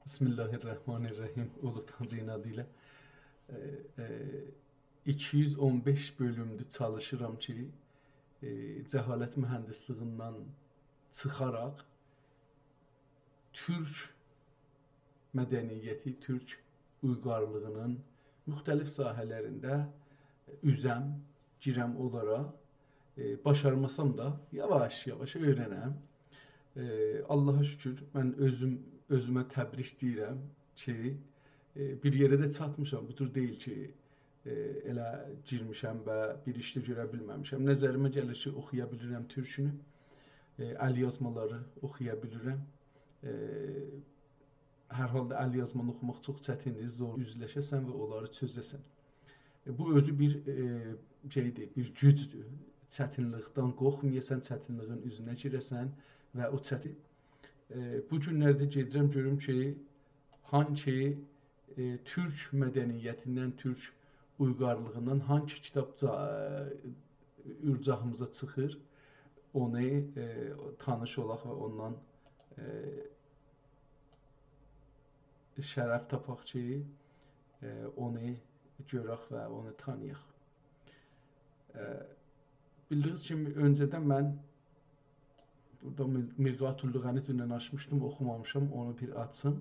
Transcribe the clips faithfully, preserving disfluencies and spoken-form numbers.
بسم الله الرحمن الرحیم. اولو تانرینین آدی ایله. ائ، ائ، ایکی یوز اون بئش بؤلومدور چالیشیرام کی، ائ، جهالت مهندسلیگیندن چیخاراق تورک مدنیتی، تورک اویغارلیغینین موختلیف ساحه‌لرینده اوزم، گیرم اونلارا. ائ، باشارماسام دا یاواش-یاواش اؤیرنم. ائ، آللاها شوکور، من اؤزوم، اؤزومه تبریک دئییرم کی، ائ، بیر یئره ده چاتمیشام. بو جور دئییل کی، ائ، ائله گیرمیشم و بیر ایش ده گؤره بیلمه‌میشم. نظریمه گلیر کی، اوخویا بیلیرم تورکونو. ائ، ال یازمالاری اوخویا بیلیرم. ائ، هر حالدا ال یازمانی اوخوماق چوخ چتیندیر، زور اوزلشه‌سن و اونلاری چؤزه‌سن. ائ، بو اؤزو بیر، ائ، شئیدیر، بیر گوجدور. چتینلیکدن قورخمایاسان، چتینلیگین اوزونه گیره‌سن و او چتین، ائ، بو گونلرده گئدیرم گؤروم کی، هانسی، ائ، تورک مدنیتیندن، تورک اویغارلیغیندان هانسی کیتاب جا-، ائ، اورجاهیمیزا چیخیر، اونو، ائ، تانیش اولاق و اوندان، ائ، شرف تاپاق کی، ائ، اونو گؤرک و اونو تانییاق. ائ، بیلدیگینیز کیمی، اؤنجه‌دن من بورادا میر-، مرقات اللغه‌نی دونن آچمیشدیم، اوخومامیشام، اونو بیر آچیم.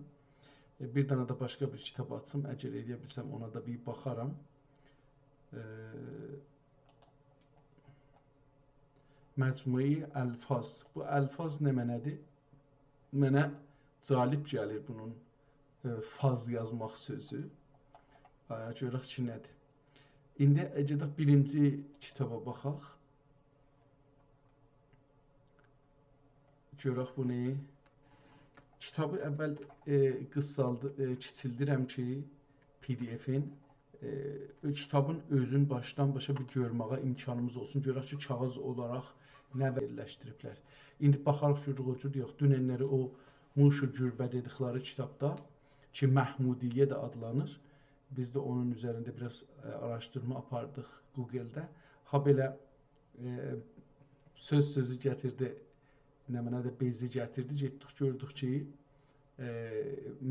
ائ، بیر دنه ده باشقا بیر کیتاب آچیم، اگر ائلیه بیلسم، اونا دا بیر باخارام. ائ، مجموعه‌ی الفاظ. بو الفاظ نمنه‌دیر؟ منه جالب گلیر بونون، ائ، فاظ یازماق سؤزو. آ، گؤرک کی، نه‌دیر؟ ایندی، ائ، گئدک بیرینجی کیتابا باخاق. گؤرک بونو. کیتابی اول، ائ، قیسالدی-، ائ، کیچیلدیرم کی، پی دی افین، ائ، کیتابین اؤزون باشدان باشا بیر گؤرمه‌یه امکانیمیز اولسون. گؤرک کی، کاغیذ اولاراق نه یئرلشدیریبلر. ایندی باخاریق، گؤروروک، او جور یوخ. دوننلری او موش و گربه دئدیکلری کیتابدا کی، محمودیه ده آدلانیر. بیز ده اونون اوزرینده بیر آز، ائ، آراشدیرما آپاردیق گوگلده. هابئله ائ، سؤز سؤزو گتیردی، نمنه ده بئزی گتیردی، گئتدیک، گؤردوک کی، ائ،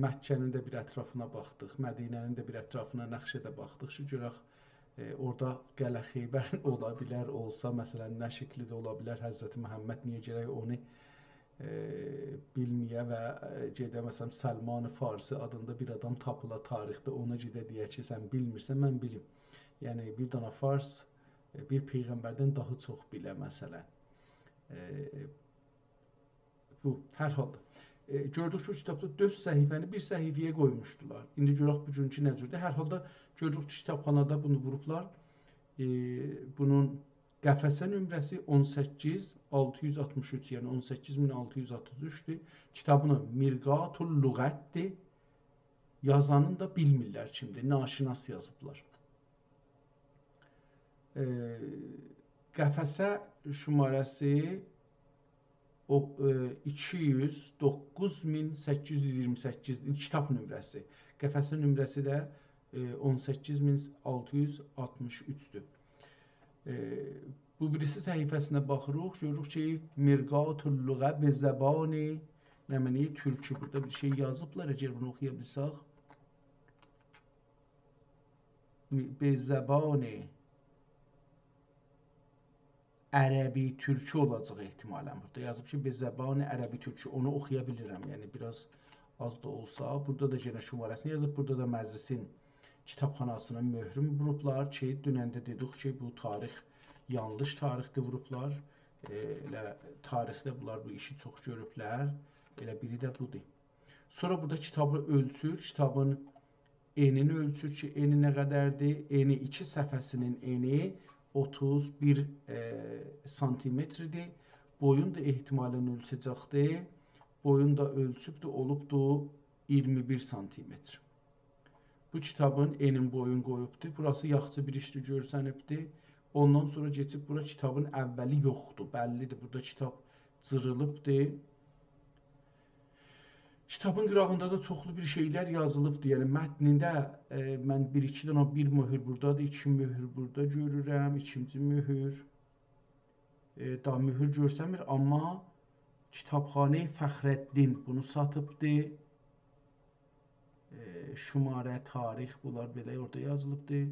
مکه‌نین ده بیر اطرافینا باخدیق، مدینه‌نین ده بیر اطرافینا، نقشه ده باخدیق کی، گؤرک، ائ، اورادا قلعه خیبر اولا بیلر، اولسا، مثلا، نه شکیلده اولا بیلر، حضرت محمد نییه گرک اونو، ائ، بیلمه‌یه و، ائ، گئده، مثلا، سلمان فارسی آدیندا بیر آدام تاپیلا تاریخده، اونا گئده دئیه کی، سن بیلمیرسن، من بیلیم. یعنی، بیر دنه فارس ائ، بیر پیغمبردن داها چوخ بیله، مثلا. ائ، بو، هر حالدا. ائ، گؤردوک کی، او کیتابدا دؤرد صفحه‌نی بیر صفحه‌یه قویموشدولار. ایندی گؤرک بوگونکو نه جوردور. هر حالدا گؤروروک کی، کیتابخانادا بونو ووروبلار. ائ، بونون قفسه نمره‌سی اون سککیز آلتی یوز آلتمیش اوچ، یعنی اون سککیز مین آلتی یوز آلتمیش اوچدور. کیتابین مرقات اللغت‌دیر. یازانین دا بیلمیرلر کیمدیر، ناشناس یازیبلار. ائ، قفسه شماره‌سی او، ائ، ایکی یوز دوققوز مین سککیز یوز ایگیرمی سککیز، کیتاب نمره‌سی. قفسه نمره‌سی ده، ائ، اون سککیز مین آلتی یوز آلتمیش اوچدور. ائ، بو بیریسی صفحه‌سینه باخیریق، گؤروروک کی، مرقات اللغة به زبان، نمنه، تورکی. بورادا بیر شئی یازیبلار، اگر بونو اوخویا بیلسک. به زبان عربی تورکی اولاجاق احتمالا. بورادا یازیب کی، به زبان عربی تورکی. اونو اوخویا بیلیرم، یعنی بیر آز، آز دا اولسا. بورادا دا یئنه شماره‌سینی یازیب، بورادا دا مجلسین کیتابخاناسینین مؤهرون ووروبلار کی، دونن ده دئدیک کی، بو تاریخ، یانلیش تاریخدیر ووروبلار. ائ، ائله تاریخده بونلار بو ایشی چوخ گؤروبلر. ائله بیری ده بودور. سونرا بورادا کیتابی اؤلچور، کیتابین انینی اؤلچور کی، انی نه قدردیر؟ انی ایکی صفحه‌سینین انی اوتوز بیر، ائ، سانتیمتردیر. بویون دا احتمالا اؤلچه‌جکدیر. بویون دا اؤلچوبدور، اولوبدور ایگیرمی بیر سانتیمتر. بو کیتابین انین بویون قویوبدور. بوراسی یاخشی بیر ایشدیر، گؤرسنیبدیر. اوندان سونرا کئچیب بورا کیتابین اولی یوخدور. بللی‌دیر، بورادا کیتاب جیریلیبدیر. کیتابین قیراغیندا دا چوخلو بیر شئیلر یازیلیبدیر. یعنی متنینده، ائ، من بیر-ایکی دنه، بیر مؤهور بورادادیر، ایکی مؤهور بورادا گؤرورم، ایکینجی مؤهور. ائ، دا مؤهور گؤرسنمیر، آمما کیتابخانه فخرالدین بونو ساتیبدی. ائ، شماره، تاریخ، بونلار بئله اورادا یازیلیبدیر. ائ،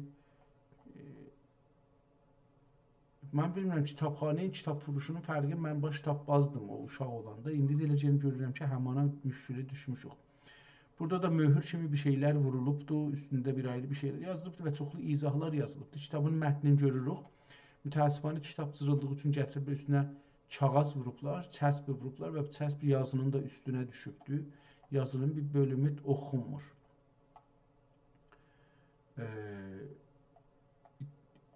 من بیلمیرم، کیتابخانا ایله کیتاب فروشونون فرقی، من باش کیتاب‌بازدیم او اوشاق اولاندا. ایندی ده ائله گئنه گؤرورم کی، همانا مشکله دوشموشوک. بورادا دا مؤهور کیمی بیر شئیلر وورولوبدو، اوستونده بیر آیری بیر شئیلر یازیلیبدی و چوخلو ایضاحلار یازیلیبدی. کیتابین متنینی گؤروروک. متأسفانه کیتاب جیریلدیغی اوچون گتیریب اوستونه کاغیذ ووروبلار، چسب ووروبلار و بو چسب یازی‌نین دا اوستونه دوشوبدو. یازی‌نین بیر بؤلومو اوخونمور. ائ،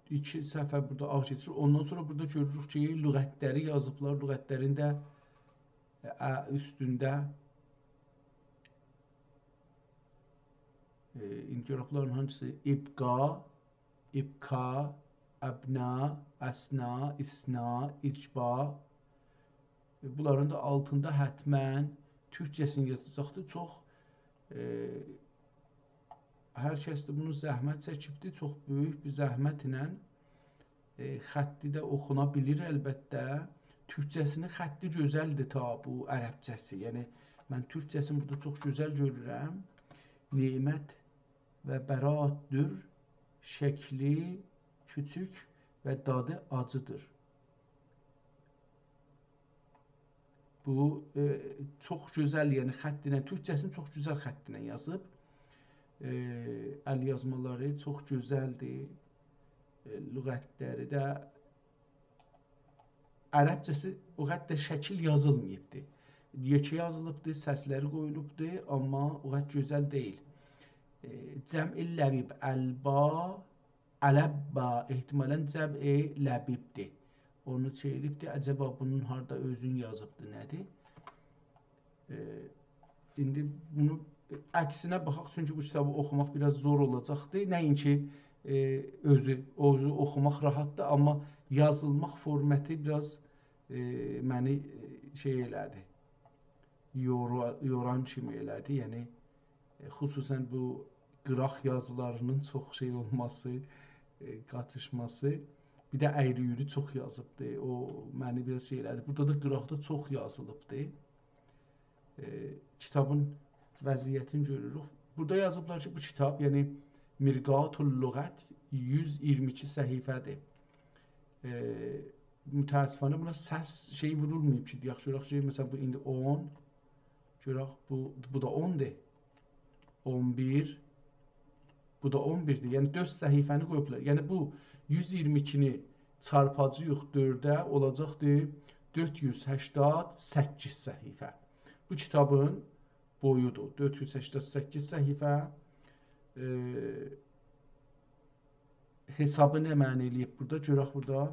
ایکی صفحه بورادا آغ کئچیر. اوندان سونرا بورادا گؤروروک کی، لغت‌لری یازیبلار. لغت‌لرین ده، ائ، اوستونده، ائ، ایندی گؤرک بونلارین هانسیسی؟ ابقا، ابکا، ابنا، اسنا، اسنا، اجبا. ائ، بونلارین دا آلتیندا حتماً تورکجه‌سینی یازاجاقدیر. چوخ، ائ، هر کس ده بونو زحمت چکیبدیر. چوخ بؤیوک بیر زحمتله، ائ، خطی ده اوخونا بیلیر البته. تورکجه‌سینین خطی گؤزلدیر تا بو عربجه‌سی. یعنی، من تورکجه‌سینی بورادا چوخ گؤزل گؤرورم. نعمت و برات‌دور، شکلی کوچوک و دادی آجی‌دیر. بو، ائ، چوخ گؤزل، یعنی خطی ایله، تورکجه‌سینی چوخ گؤزل خطی ایله یازیب. ائ، ال‌یازمالاری چوخ گؤزلدیر. ائ، لغت‌لری ده عربجه‌سی او قدر شکیل یازیلماییبدی. یئکه یازیلیبدی، سس‌لری قویولوبدو، آمما او قدر گؤزل دئییل. ائ، جمع لبیب، البا، البا، احتمالاً جمع لبیبدیر. اونو شئی ائله‌ییبدی، عجبا بونون هاردا اؤزون یازیبدی، نه‌دیر؟ ائ، ایندی بونو عکسینه باخاق، چونکی بو کیتابی اوخوماق بیر آز زور اولاجاقدیر. نه‌اینکی، ائ، اؤزو، اؤزو اوخوماق راحتدیر، آمما یازیلماق فورماتی بیر آز، ائ، منی، ائ، شئی ائله‌دی. یورا-، یوران کیمی ائله‌دی. یعنی، ائ، خصوصاً بو قیراق یازیلاری‌نین چوخ شئی اولماسی، ائ، قاتیشماسی. بیر ده اَیری-اویرو چوخ یازیبدی. او منی بیر آز شئی ائله‌دی. بورادا دا قیراقدا چوخ یازیلیبدی. ائ، کیتابین وضعیتینی گؤروروک. بورادا یازیبلار کی، بو کیتاب، یعنی مرقاة اللغة، یوز اییرمی ایکی صفحه‌دیر. ائ، متأسفانه بونا سس شئی وورولماییب کی، یاخشی اولاق کی، مثلاً بو ایندی اون، گؤرک بو، بو دا اوندور. اون بیر، بو دا اون بیردیر. یعنی دؤرد صفحه‌نی قویوبلار. یعنی بو یوز اییرمی ایکینی چارپاجاییق دؤرده، اولاجاقدیر دؤرد یوز سکسن سککیز صفحه. بو کیتابین بویودور. دؤرد یوز سکسن سککیز صفحه. ائ، حسابی نه معنی ائله‌ییب بورادا؟ گؤرک بورادا. ائ،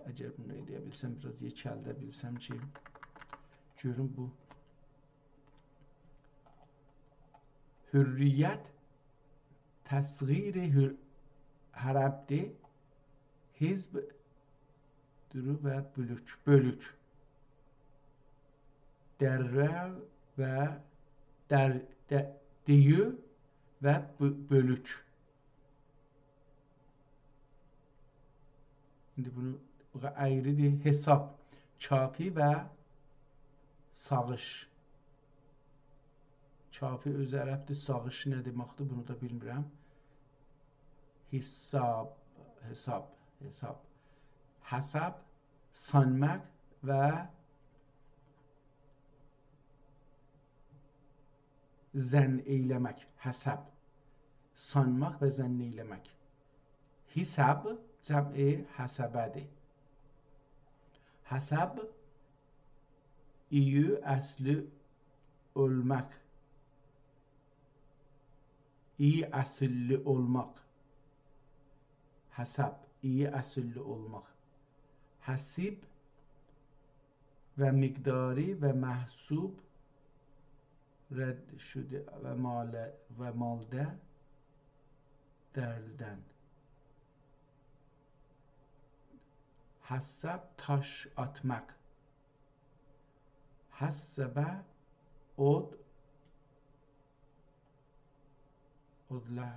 اگر بونو ائله‌یه بیلسم، بیر آز یئکلده بیلسم کی، گؤروم بو. حریت، تصغیر حر-، حربدیر. حزب، دورو و بؤلوک، بؤلوک. دره و در-، د-، دیو و بؤ-، بؤلوک. ایندی بونو اَیری‌دیر. حساب، کافی و ساغیش. کافی اؤزو عربدیر، ساغیش نه دئمکدیر، بونو دا بیلمیرم. حساب، حساب، حساب. حسب، سانماق و ظن ائیله‌مک. حسب، سانماق و ظن ائیله‌مک. حساب، جمع حسبه‌دیر. حسب، اییی اصلی اؤلمک. اییی اصیللی اولماق. حسب، اییی اصیللی اولماق. حسیب و مقداری و محسوب، رد شده و مال-، و مالده درددن. حسب، تاش آتماق. حسب، اود، اودلا،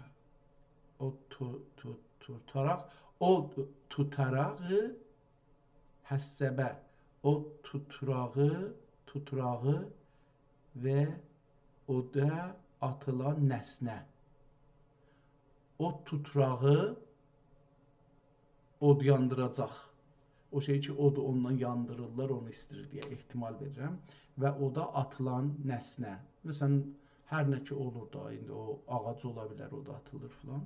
اود تو-، تو-، توتاراق، اود توتاراغی، حسب، اود توتاراغی، توتاراغی و اودا آتیلان نسنه. اود توتراغی اود یاندیراجاق. او شئی کی، اودو اوندان یاندیریرلار، اونو ایستیر دئیه احتمال وئریرم. و اودا آتیلان نسنه. مثلا، هر نه کی اولور دا، ایندی او آغاج اولا بیلر، اودا آتیلیر فلان.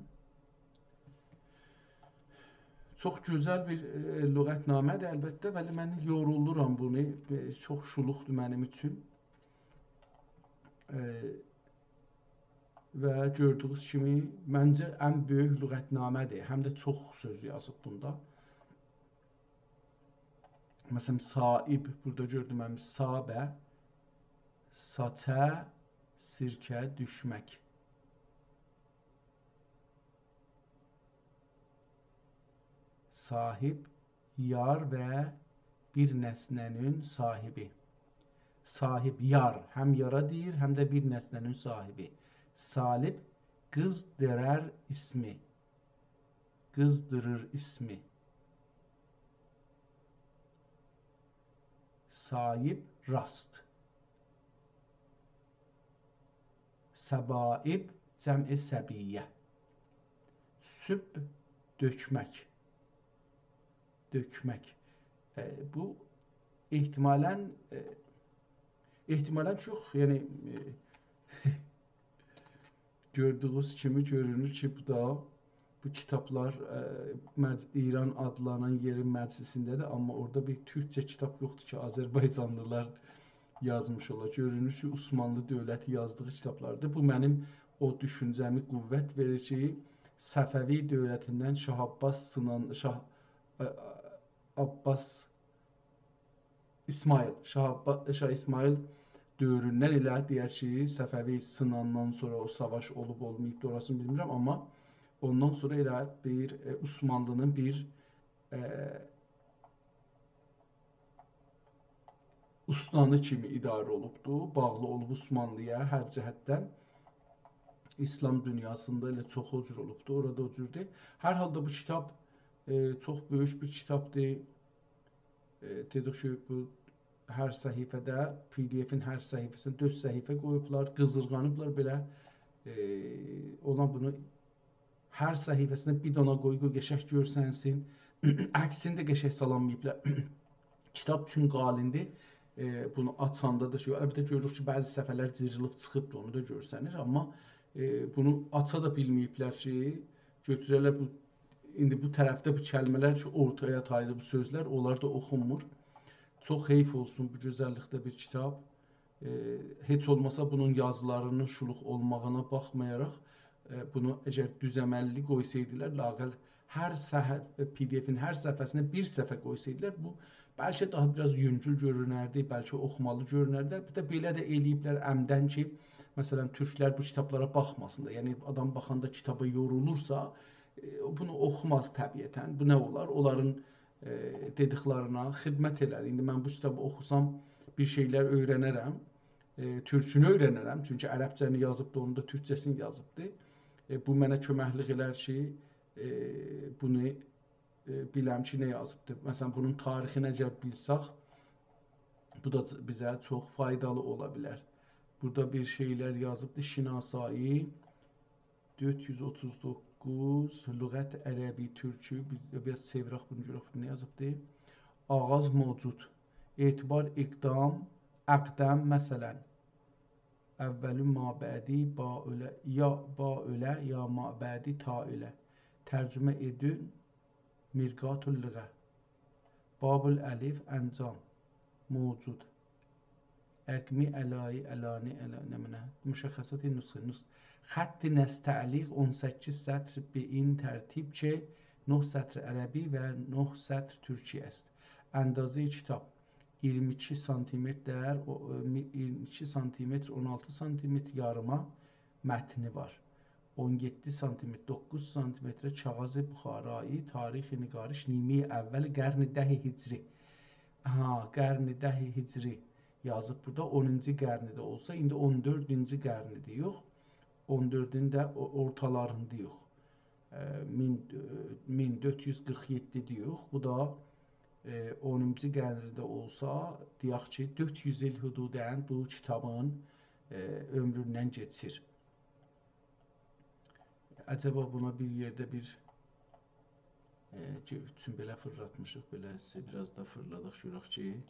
چوخ گؤزل بیر، ائ، لغت‌نامه‌دیر البته، ولی من یورولورام بونو. ائ، چوخ شولوقدور منیم اوچون. ائ، و گؤردویونوز کیمی، منجه ان بؤیوک لغت‌نامه‌دیر. هم ده چوخ سؤز یازیب بوندا. مثلا، صائب، بورادا گؤردوم من، صابه، ساچه، سیرکه، دوشمک. صاحب، یار و بیر نسنه‌نین صاحبی. صاحب، یار، هم یارا دئییر، هم ده بیر نسنه‌نین صاحبی. صالب، قیزدیرار اسمی. قیزدیریر اسمی. صایب، راست. صبائب، جمع صبیه. صب، دؤکمک. دؤکمک. ائ، بو احتمالاً، ائ، احتمالاً چوخ، یعنی، ائ، گؤردویونوز کیمی گؤرونور کی، بو دا، بو کیتابلار، ائ، مج-، ایران آدلانان یئرین مجلسینده‌دیر، آمما اورادا بیر تورکجه کیتاب یوخدور کی، آذربایجانلیلار یازمیش اولا. گؤرونور کی، عثمانلی دؤولتی یازدیغی کیتابلاردیر. بو منیم او دوشونجه‌می قوت وئریر کی، صفوی دؤولتیندن شاه عباس سینان-، شاه، ائ، عباس اسماعیل، شاه عبا-، شاه اسماعیل دؤوروندن ائله دئیر کی، صفوی سیناندان سونرا او ساواش اولوب اولماییبدی، اوراسینی بیلمیرم، آمما اوندان سونرا ائله بیر، ائ، عثمانلی‌نین بیر، ائ، استانی کیمی اداره اولوبدو، باغلی اولوب عثمانلی‌یا هر جهتدن. اسلام دونیاسیندا ائله چوخ او جور اولوبدو، اورادا او جوردور. هر حالدا بو کیتاب، ائ، چوخ بؤیوک بیر کیتابدیر. ائ، دئدیک کی، بو هر صفحه‌ده، پی‌دی‌افین هر صفحه‌سینده دؤرد صفحه قویوبلار، قیزیرغانیبلار بئله. ائ، اونا بونو هر صفحه‌سینده بیر دانا قوی، قوی قشنگ گؤرسنسین. عکسینی ده قشنگ سالانماییبلار. کیتاب چون قالیندیر. ائ، بونو آچاندا دا شئی، البته گؤروروک کی، بعضی صفحه‌لر جیریلیب چیخیبدیر، اونو دا گؤرسنیر. آمما، ائ، بونو آچا دا بیلمه‌ییبلر کی، گؤتوره‌لر بو، ایندی بو طرفده بو کلمه‌لر کی، اورتایا تاییدی بو سؤزلر، اونلار دا اوخونمور. چوخ حیف اولسون، بو گؤزللیکده بیر کیتاب. ائ، هئچ اولماسا بونون یازیلارینین شولوق اولماغینا باخمایاراق، ائ، بونو اگر دوز عمللی قویسایدیلار، لااقل هر صفحه، پی‌دی‌افین هر صفحه‌سینه بیر صفحه قویسایدیلار، بو بلکه داها بیر آز یونگول گؤرونردی، بلکه اوخومالی گؤرونردی. بیر ده بئله ده ائله‌ییبلر عمداً کی، مثلا، تورکلر بو کیتابلارا باخماسین دا. یعنی، آدام باخاندا کیتابا یورولورسا، ائ، بونو اوخوماز طبیعتاً. بو نه اولار؟ اونلارین، ائ، دئدیکلرینه خدمت ائلر. ایندی من بو کیتابی اوخوسام، بیر شئیلر اؤیرنرم. ائ، تورکونو اؤیرنرم. چونکی عربجه‌نی یازیبدی، اونون دا تورکجه‌سینی یازیبدی. ائ، بو منه کؤمکلیک ائلر کی، ائ، بونو، ائ، بیلم کی، نه یازیبدی. مثلا، بونون تاریخینی اگر بیلسک، بو دا بیزه چوخ فایدالی اولا بیلر. بورادا بیر شئیلر یازیبدی. شناسایی، دؤرد یوز اوتوز دوققوز، لغت عربی تورکی، بیر، بیر آز چئویرک بونو گؤرک، بو نه یازیبدی؟ آغاز موجود، اعتبار اقدام، اقدم، مثلا، اول ما بعدی، با اؤله، یا با اؤله، یا ما بعدی، تا اؤله. ترجمه ائدین، مرقات اللغة. باب الألف، انجام، موجود. اقمی، علایی، علانی، علا-، نمنه، مشخصات نسخه، نسخه. خط نستعلیق، اون سککیز سطر، به این ترتیب که نه سطر عربی و نه سطر ترکی است. اندازهٔ کتاب ایگیرمی ایکی سانتیمتر، او، ائ، می-، ایگیرمی ایکی سانتیمتر، اون آلتی سانتیمتر یاریما متنی وار. اون یئددی سانتیمتر، دوققوز سانتیمتر کاغذ بخارایی، تاریخ نگارش نیمهٔ اول قرن ده هجری. ها، قرن ده هجری یازیب بورادا، اونونجو قرنده اولسا، ایندی اون دؤردونجو قرندیر، یوخ. اون دؤردون ده او-، اورتالاریندایوخ. ائ، مین، ائ، مین دؤرد یوز قیرخ یئددیده‌یوخ. بو دا، ائ، اونونجو قرنده اولسا، دئیک کی، دؤرد یوز ایل حدوداً بو کیتابین، ائ، عؤمروندن کئچیر. عجبا بونا بیر یئرده بیر، ائ، کی، چون بئله فیرلاتمیشیق، بئله سیزه بیر آز دا فیرلاداق، گؤرک کی،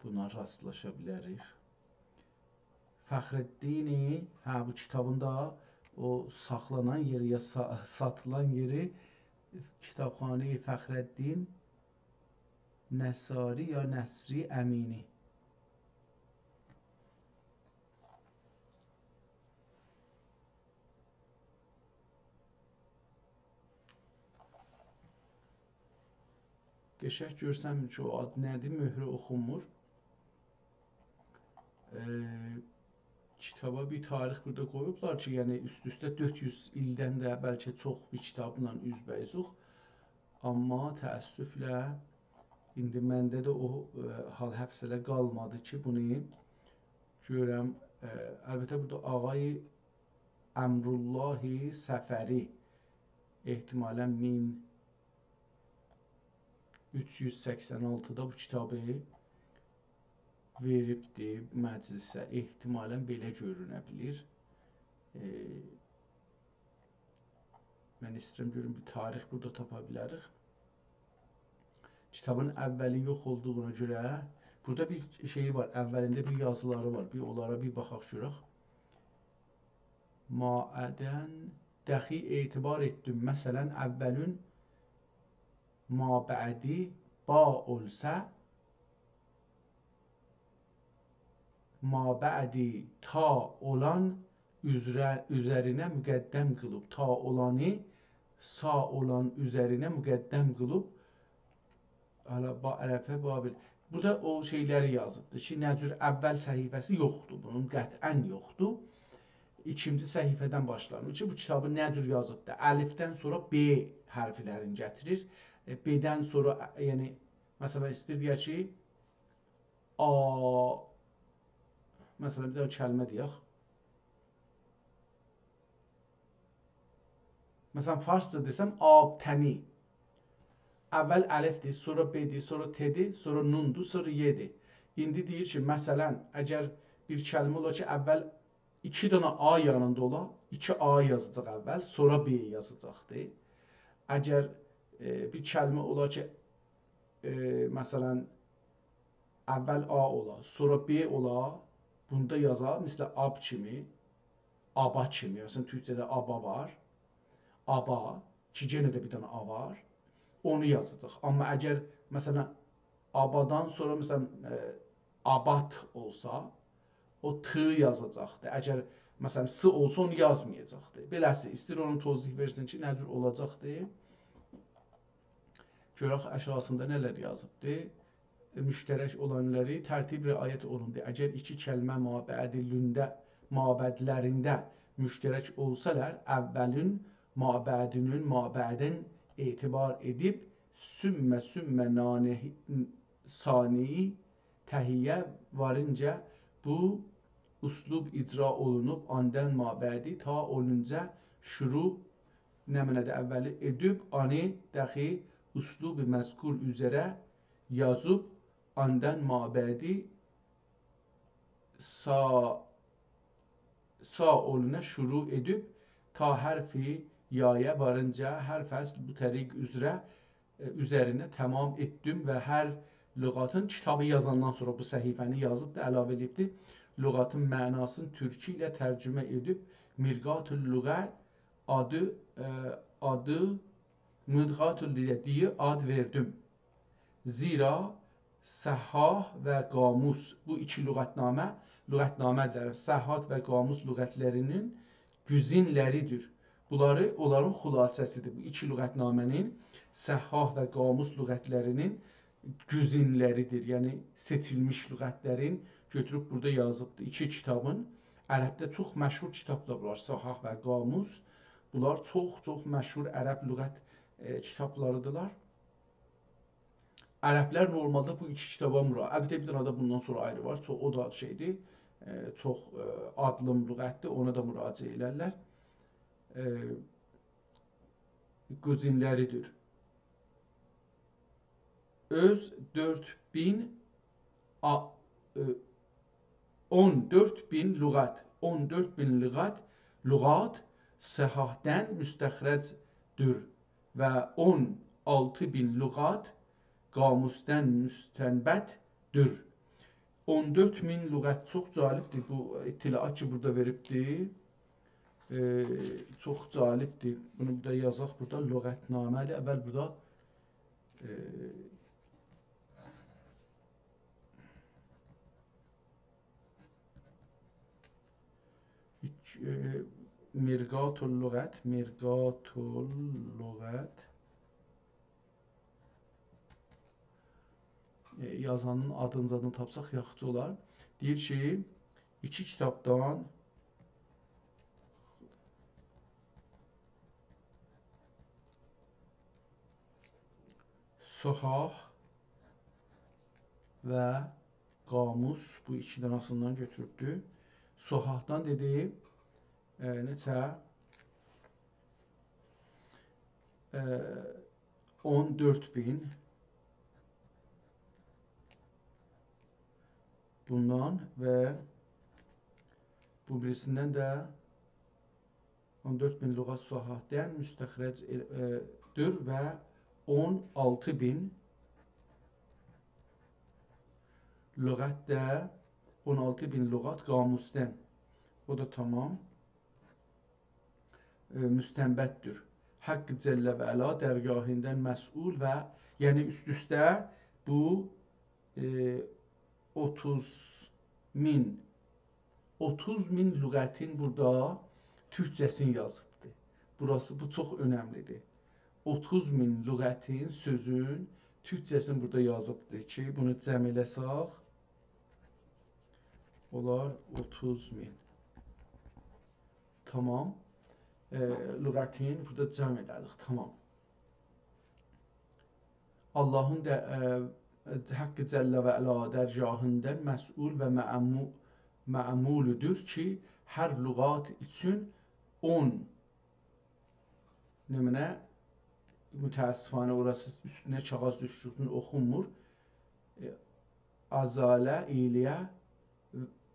بونا راستلاشا بیلریک. فخرالدینی، هه، بو کیتابین دا او ساخلانان یئری، یا سا-، ساتیلان یئری، کیتابخانهٔ فخرالدین نصاری یا نصری امینی. قشنگ گؤرسم کی، او آد نه‌دیر، مؤهرو اوخونمور. ائ، کیتابا بیر تاریخ بورادا قویوبلار کی، یعنی اوست-اوسته دؤرد یوز ایلدن ده بلکه چوخ بیر کیتابلا اوزبه‌اوزوق. آمما تأسفله ایندی منده ده او، ائ، حال حوصله قالمادی کی، بونو گؤرم. ائ، البته بورادا آقای امرالله صفری احتمالاً مین اوچ یوز سکسن آلتیدا بو کیتابی وئریبدی مجلسه. احتمالاً بئله گؤرونه بیلیر. ائ، من ایسته‌ییرم گؤروم بیر تاریخ بورادا تاپا بیلریک. کیتابین اوّلی یوخ اولدوغونا گؤره بورادا بیر شئیی وار، اوّلینده بیر یازیلاری وار. بیر اونلارا بیر باخاق گؤرک. مابعداً دخی اعتبار ائتدیم. مثلاً، اوّلون مابعدی با اولسا، مابعدی تا اولان اوزره-، اوزرینه مقدم قیلیب، تا اولانی سا اولان اوزرینه مقدم قیلیب، حالا با عرفه، بابل. بورادا او شئیلری یازیبدیر کی، نه جور، اوّل صفحه‌سی یوخدور بونون، قطعاً یوخدور. ایکینجی صفحه‌دن باشلانیر کی، بو کیتابی نه جور یازیبدیر. الفدن سونرا ب حرفلرینی گتیریر. ائ، ب-دن سونرا، ائ، یعنی، مثلاً، ایسته‌ییر دئیه کی، آ، مثلاً، بیر دنه کلمه دئیک. مثلاً، فارسجا دئسم، آبتنی. اوّل الفدیر، سونرا ب-دیر، سونرا ت-دیر، سونرا نوندور، سونرا ی-دیر. ایندی دئییر کی، مثلاً، اگر بیر کلمه اولا کی، اوّل ایکی دنه آ یانیندا اولا، ایکی آ یازاجاق اوّل، سونرا ب یازاجاقدیر. اگر، ائ، بیر کلمه اولا کی، ائ، مثلاً، اوّل آ اولا، سونرا ب اولا، بوندا یازار، مثلاً، آب کیمی، آبا کیمی، مثلاً، تورکجه‌ده آبا وار، آبا، کی، یئنه ده بیر دنه آ وار، اونو یازاجاق. آمما اگر، مثلاً، آبادان سونرا، مثلاً، ائ، آبات اولسا، او ت یازاجاقدی. اگر، مثلاً، س اولسا، اونو یازمایاجاقدی. بئله‌سی، ایسته‌ییر اونو توضیح وئرسین کی، نه جور اولاجاقدی. گؤرک آشاغیسیندا نه‌لر یازیبدی. مشترک اولانلاری ترتیب رعایت اولوندو. اگر ایکی کلمه مابعدلرینده، مابعدلرینده مشترک اولسالار، اوّلون مابعدینین مابعدین اعتبار ائدیب، ثم، ثم نانه-، ثانی تهیه وارینجا بو اسلوب اجرا اولونوب، آندان مابعدی تا اولونجا شروع نمنه‌ده اوّلی ائدیب، آنی دخی اسلوب مذکور اوزره یازیب، آندان مابعدی سا، سا اولونا شروع ائدیب، تا حرف یایا وارینجا هر فصل بو طریق اوزره، ائ، اوزرینه تمام ائتدیم و هر لغاتین، کیتابی یازاندان سونرا بو صفحه‌نی یازیبدی، علاوه ائله‌ییبدی. لغاتین معناسینی تورکی ایله ترجمه ائدیب، مرقات اللغه آدی، ائ، آدی، مرقات اللغه دئیه آد وئردیم. زیرا صحاح و قاموس، بو ایکی لغت‌نامه، لغت‌نامه‌دیر. صحاح و قاموس لغتلرینین گزینلریدیر. بونلاری، اونلارین خلاصه‌سیدیر. بو ایکی لغت‌نامه‌نین، صحاح و قاموس لغتلرینین گزینلریدیر. یعنی، سئچیلمیش لغتلرین گؤتوروب بورادا یازیبدیر. ایکی کیتابین، عربده چوخ مشهور کیتابلار وار. صحاح و قاموس. بونلار چوخ، چوخ مشهور عرب لغت، ائ، کیتابلاریدیرلار. عربلر نورمالدا بو ایکی کیتابا مراجعه، البته بیر دنه ده بوندان سونرا آیری وار، چو-، او دا شئیدیر، ائ، چوخ، ائ، آدلیم لغتدیر، اونا دا مراجعه ائلرلر. ائ، گزینلریدیر. اؤز دؤرد مین آ-، ائ، اون دؤرد مین لغت، اون دؤرد مین لغت، لغات صحاحدن مستخرج‌دور و اون آلتی مین لغت قاموسدن مستنبط‌دور. اون دؤرد مین لغت، چوخ جالبدیر بو اطلاعات کی، بورادا وئریبدیر. ائ، چوخ جالبدیر. بونو بورادا یازاق، بورادا لغت‌نامه‌دیر. اول بورادا، ائ، ایک-، ائ، مرقات اللغت، مرقات اللغت. ائ، یازانین آدینی زادینی تاپساق یاخشی اولار. دئییر کی، ایکی کیتابدان صحاح و قاموس، بو ایکی دنه‌سیندن گؤتوروبدور. صحاحدان دئدی، ائ، نئچه؟ ائ، اون دؤرد مین. بوندان و بو بیریسیندن ده اون دؤرد مین لغت صحاحدن مستخرج، ائ، دور و اون آلتی مین لغت ده، اون آلتی مین لغت قاموسدن. او دا تمام. ائ، مستنبط‌دور. حق جل و علا درگاهیندن مسئول و، یعنی اوست-اوسته بو، ائ، اوتوز مین، اوتوز مین لغتین بورادا تورکجه‌سینی یازیبدی. بوراسی، بو چوخ اؤنملی‌دیر. اوتوز مین لغتین، سؤزون تورکجه‌سینی بورادا یازیبدی کی، بونو جمع ائله‌سک، اولار اوتوز مین. تمام. ائ، لغتین بورادا جمع ائله‌دیک. تمام. آللاهین ده، ائ، حق جل و علا درگاهیندن مسئول و معمو-، معمول‌دور کی، هر لغات اوچون اون، نمنه، متأسفانه اوراسی اوستونه کاغیذ دوشدویو اوچون اوخونمور. ائ، ازاله ائله‌یه،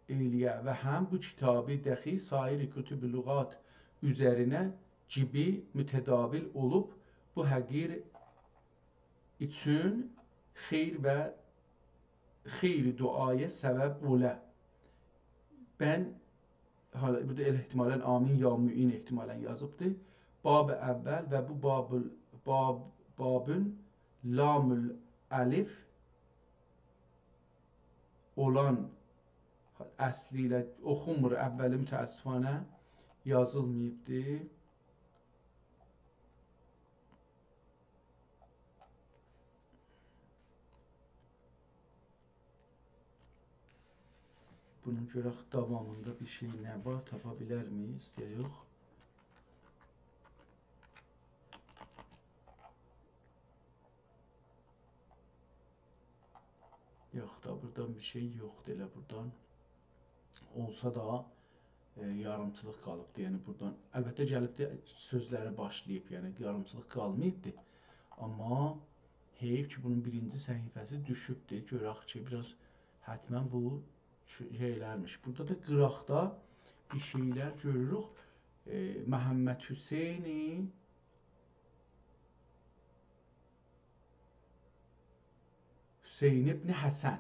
ائله‌یه و هم بو کیتابی دخی سایر کتب لغات اوزرینه گیبی متداول اولوب، بو حقیر اوچون خیر و خیر دعایا سبب اولا. بن، حالا، بورادا ائله احتمالاً آمین یا معین احتمالاً یازیبدی. باب اول و بو باب، باب، بابون لام الالف اولان، اصلی ایله اوخونمور، اولی متأسفانه یازیلماییبدی. بونون گؤرک داوامیندا بیر شئی نه وار، تاپا بیلرمیک یا یوخ؟ یوخ دا، بوردان بیر شئی یوخدور ائله بوردان. اولسا دا، ائ، یاریمچیلیق قالیبدی. یعنی بوردان، البته، گلیبدی، سؤزلری باشلاییب، یعنی یاریمچیلیق قالماییبدی. آمما حئیف کی، بونون بیرینجی صفحه‌سی دوشوبدور. گؤرک کی، بیر آز حتماً بو شو-، شئیلرمیش. بورادا دا قیراقدا بیر شئیلر گؤروروک. ائ، محمدحسین حسین ابن حسن.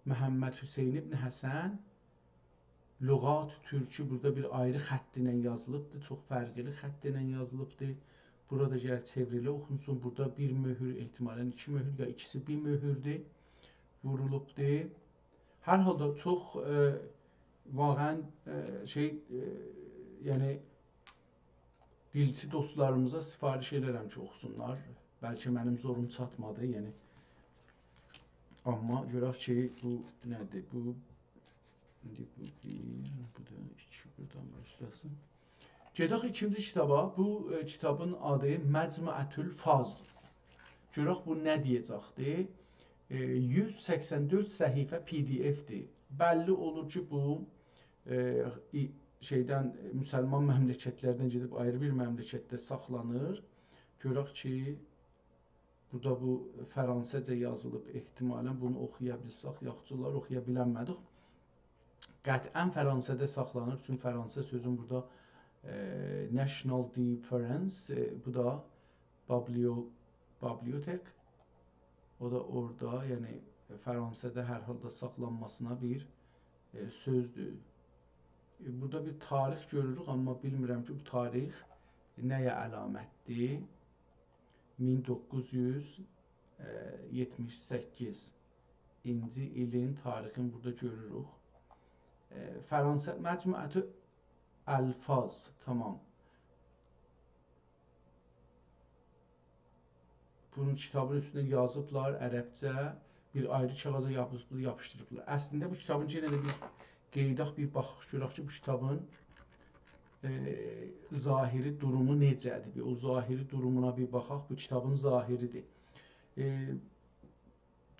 محمدحسین ابن حسن، لغات ترکی بورادا بیر آیری خط ایله یازیلیبدیر، چوخ فرقلی خط ایله یازیلیبدیر. بورادا گرک چئوریله اوخونسون، بورادا بیر مؤهور، احتمالاً ایکی مؤهور، یا ایکیسی بیر مؤهوردور، وورولوبدور. هر حالدا چوخ، ائ، واقعاً، ائ، شئی، ائ، یعنی دیلچی دوستلاریمیزا سفارش ائدیرم کی، اوخوسونلار. بلکه منیم زوروم چاتمادی، یعنی. آمما گؤرک کی، بو نه‌دیر؟ بو، ایندی بو بیر، بو دا ایکی، بورادان باشلاسین. گئدک ایکینجی کیتابا. بو، ائ، کیتابین آدی مجموعة الفاظ. گؤرک بو نه دئیه‌جکدیر. ائ، یوز سکسن دؤرد صفحه پی دی اف‌دیر. بللی اولور کی، بو، ائ، ای-، شئیدن، ائ، مسلمان مملکتلردن گئدیب آیری بیر مملکتده ساخلانیر. گؤرک کی، بورادا بو فرانسه‌جه یازیلیب، احتمالاً بونو اوخویا بیلسک یاخشی اولار، اوخویا بیلنمه‌دیک. قطعاً فرانسه‌ده ساخلانیر. چونکی فرانسه سؤزون بورادا، ائ، National de France، ائ، بو دا biblio-، bibliothèque. او دا اورادا، یعنی فرانسه‌ده هر حالدا ساخلانماسینا بیر، ائ، سؤزدور. ائ، بورادا بیر تاریخ گؤروروک، آمما بیلمیرم کی، بو تاریخ نه‌یه علامتدیر؟ مین دوققوز یوز یئتمیش سککیزینجی ایلین تاریخینی بورادا گؤروروک. ائ، فرانسه، مجموعة الفاظ، تامام. بونون کیتابین اوستونده یازیبلار عربجه، بیر آیری کاغیذا یاپیشدیریبلار. اصلینده بو کیتابین، یئنه ده بیر قئییداق، بیر باخاق گؤرک کی، بو کیتابین، ائ، ظاهری دورومو نئجه‌دیر؟ بیر او ظاهری دورومونا بیر باخاق. بو کیتابین ظاهری‌دیر. ائ،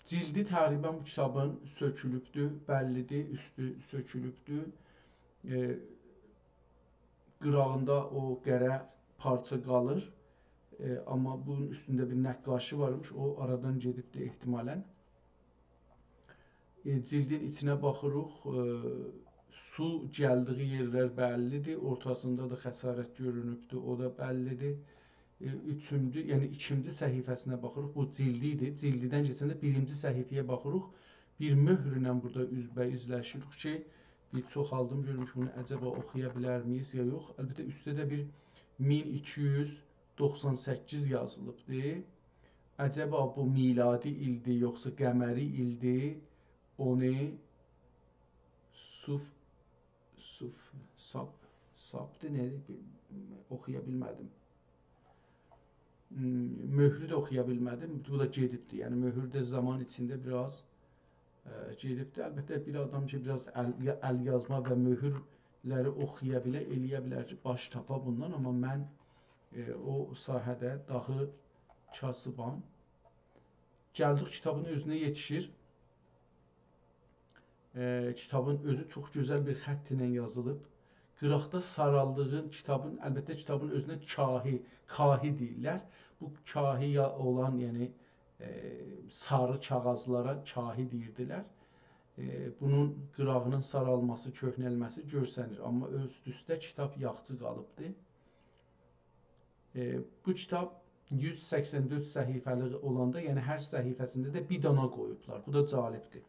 جیلدی تقریباً بو کیتابین سؤکولوبدور، بللی‌دیر، اوستو سؤکولوبدور. ائ، قیراغیندا او قره پارچا قالیر. ائ، آمما بونون اوستونده بیر نقاشی وارمیش، او آرادان گئدیبدی احتمالاً. ائ، جیلدین ایچینه باخیریق. ائ، سو گلدیگی یئرلر بللی‌دیر. اورتاسیندا دا خسارت گؤرونوبدور، او دا بللی‌دیر. ائ، اوچونجو، یعنی ایکینجی صفحه‌سینه باخیریق. بو جیلدی ایدی. جیلدیدن کئچنده بیرینجی صفحه‌یه باخیریق. بیر مؤهرله بورادا اوزبه‌اوزلشیریک کی، بیر چوخالدیم، گؤرموش بونو عجبا اوخویا بیلرمییز یا یوخ؟ البته، اوستده ده بیر مین ایکی یوز دوخسان سککیز یازیلیبدی. عجبا بو میلادی ایلدی، یوخسا قمری ایلدی؟ اونو سوف، سوف، ساب، سابدی، نه‌دیر؟ بیل-، اوخویا بیلمه‌دیم. هوم، مؤهرو ده اوخویا بیلمه‌دیم. بو دا گئدیبدی. یعنی، مؤهور ده زامان ایچینده بیر آز، ائ، گئدیبدی. البته، بیر آدام کی، بیر آز ال، یا-، ال یازما و مؤهورلری اوخویا بیله، ائلیه بیلر کی، باش تاپا بوندان. آمما من، ائ، او ساحه‌ده داهی کاسیبام. گلدیک کیتابین اؤزونه یئتیشیر. ائ، کیتابین اؤزو چوخ گؤزل بیر خط ایله یازیلیب. قیراقدا سارالدیغین کیتابین، البته، کیتابین اؤزونه کاهی، کاهی دئییرلر. بو کاهی یا اولان، یعنی، ائ، ساری کاغیذلارا کاهی دئییردیلر. ائ، بونون قیراغینین سارالماسی، کؤهنلمه‌سی گؤرسنیر. آمما اوست-اوسته کیتاب یاخچی قالیبدی. ائ، بو کیتاب یوز سکسن دؤرد صفحه‌لیک اولاندا، یعنی هر صفحه‌سینده ده بیر دانا قویوبلار. بو دا جالبدیر.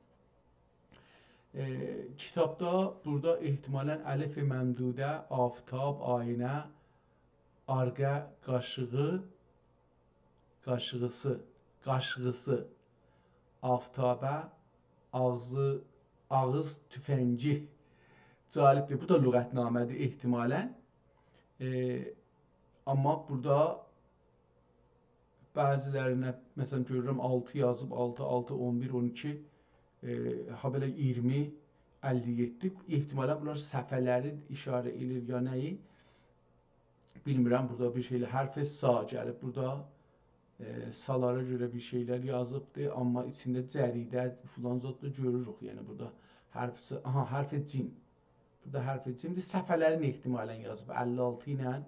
ائ، کیتابدا بورادا احتمالاً الف ممدوده، آفتاب، آینه، آرقا قاشیغی، قاشیغیسی، قاشیغیسی، آفتابه، آغزی، آغیز توفنگی. جالبدیر. بو دا لغت‌نامه‌دیر احتمالاً. ائ، آمما بورادا بعضی‌لرینه، مثلاً، گؤرورم آلتی یازیب، آلتی، آلتی، اون بیر، اون ایکی، ائ، هابئله اییرمی، اللی یئددی. احتمالاً بونلار صفحه‌لری ایشاره ائله‌ییر یا نه‌یی، بیلمیرم. بورادا بیر شئیله حرف سا گلیب، بورادا، ائ، سالارا گؤره بیر شئیلر یازیبدی، آمما ایچینده جریده فلان زاد دا گؤروروک. یعنی بورادا حرف س، آها، حرف جیم. بورادا حرف جیمدیر. صفحه‌لرین احتمالاً یازیب، اللی آلتی ایله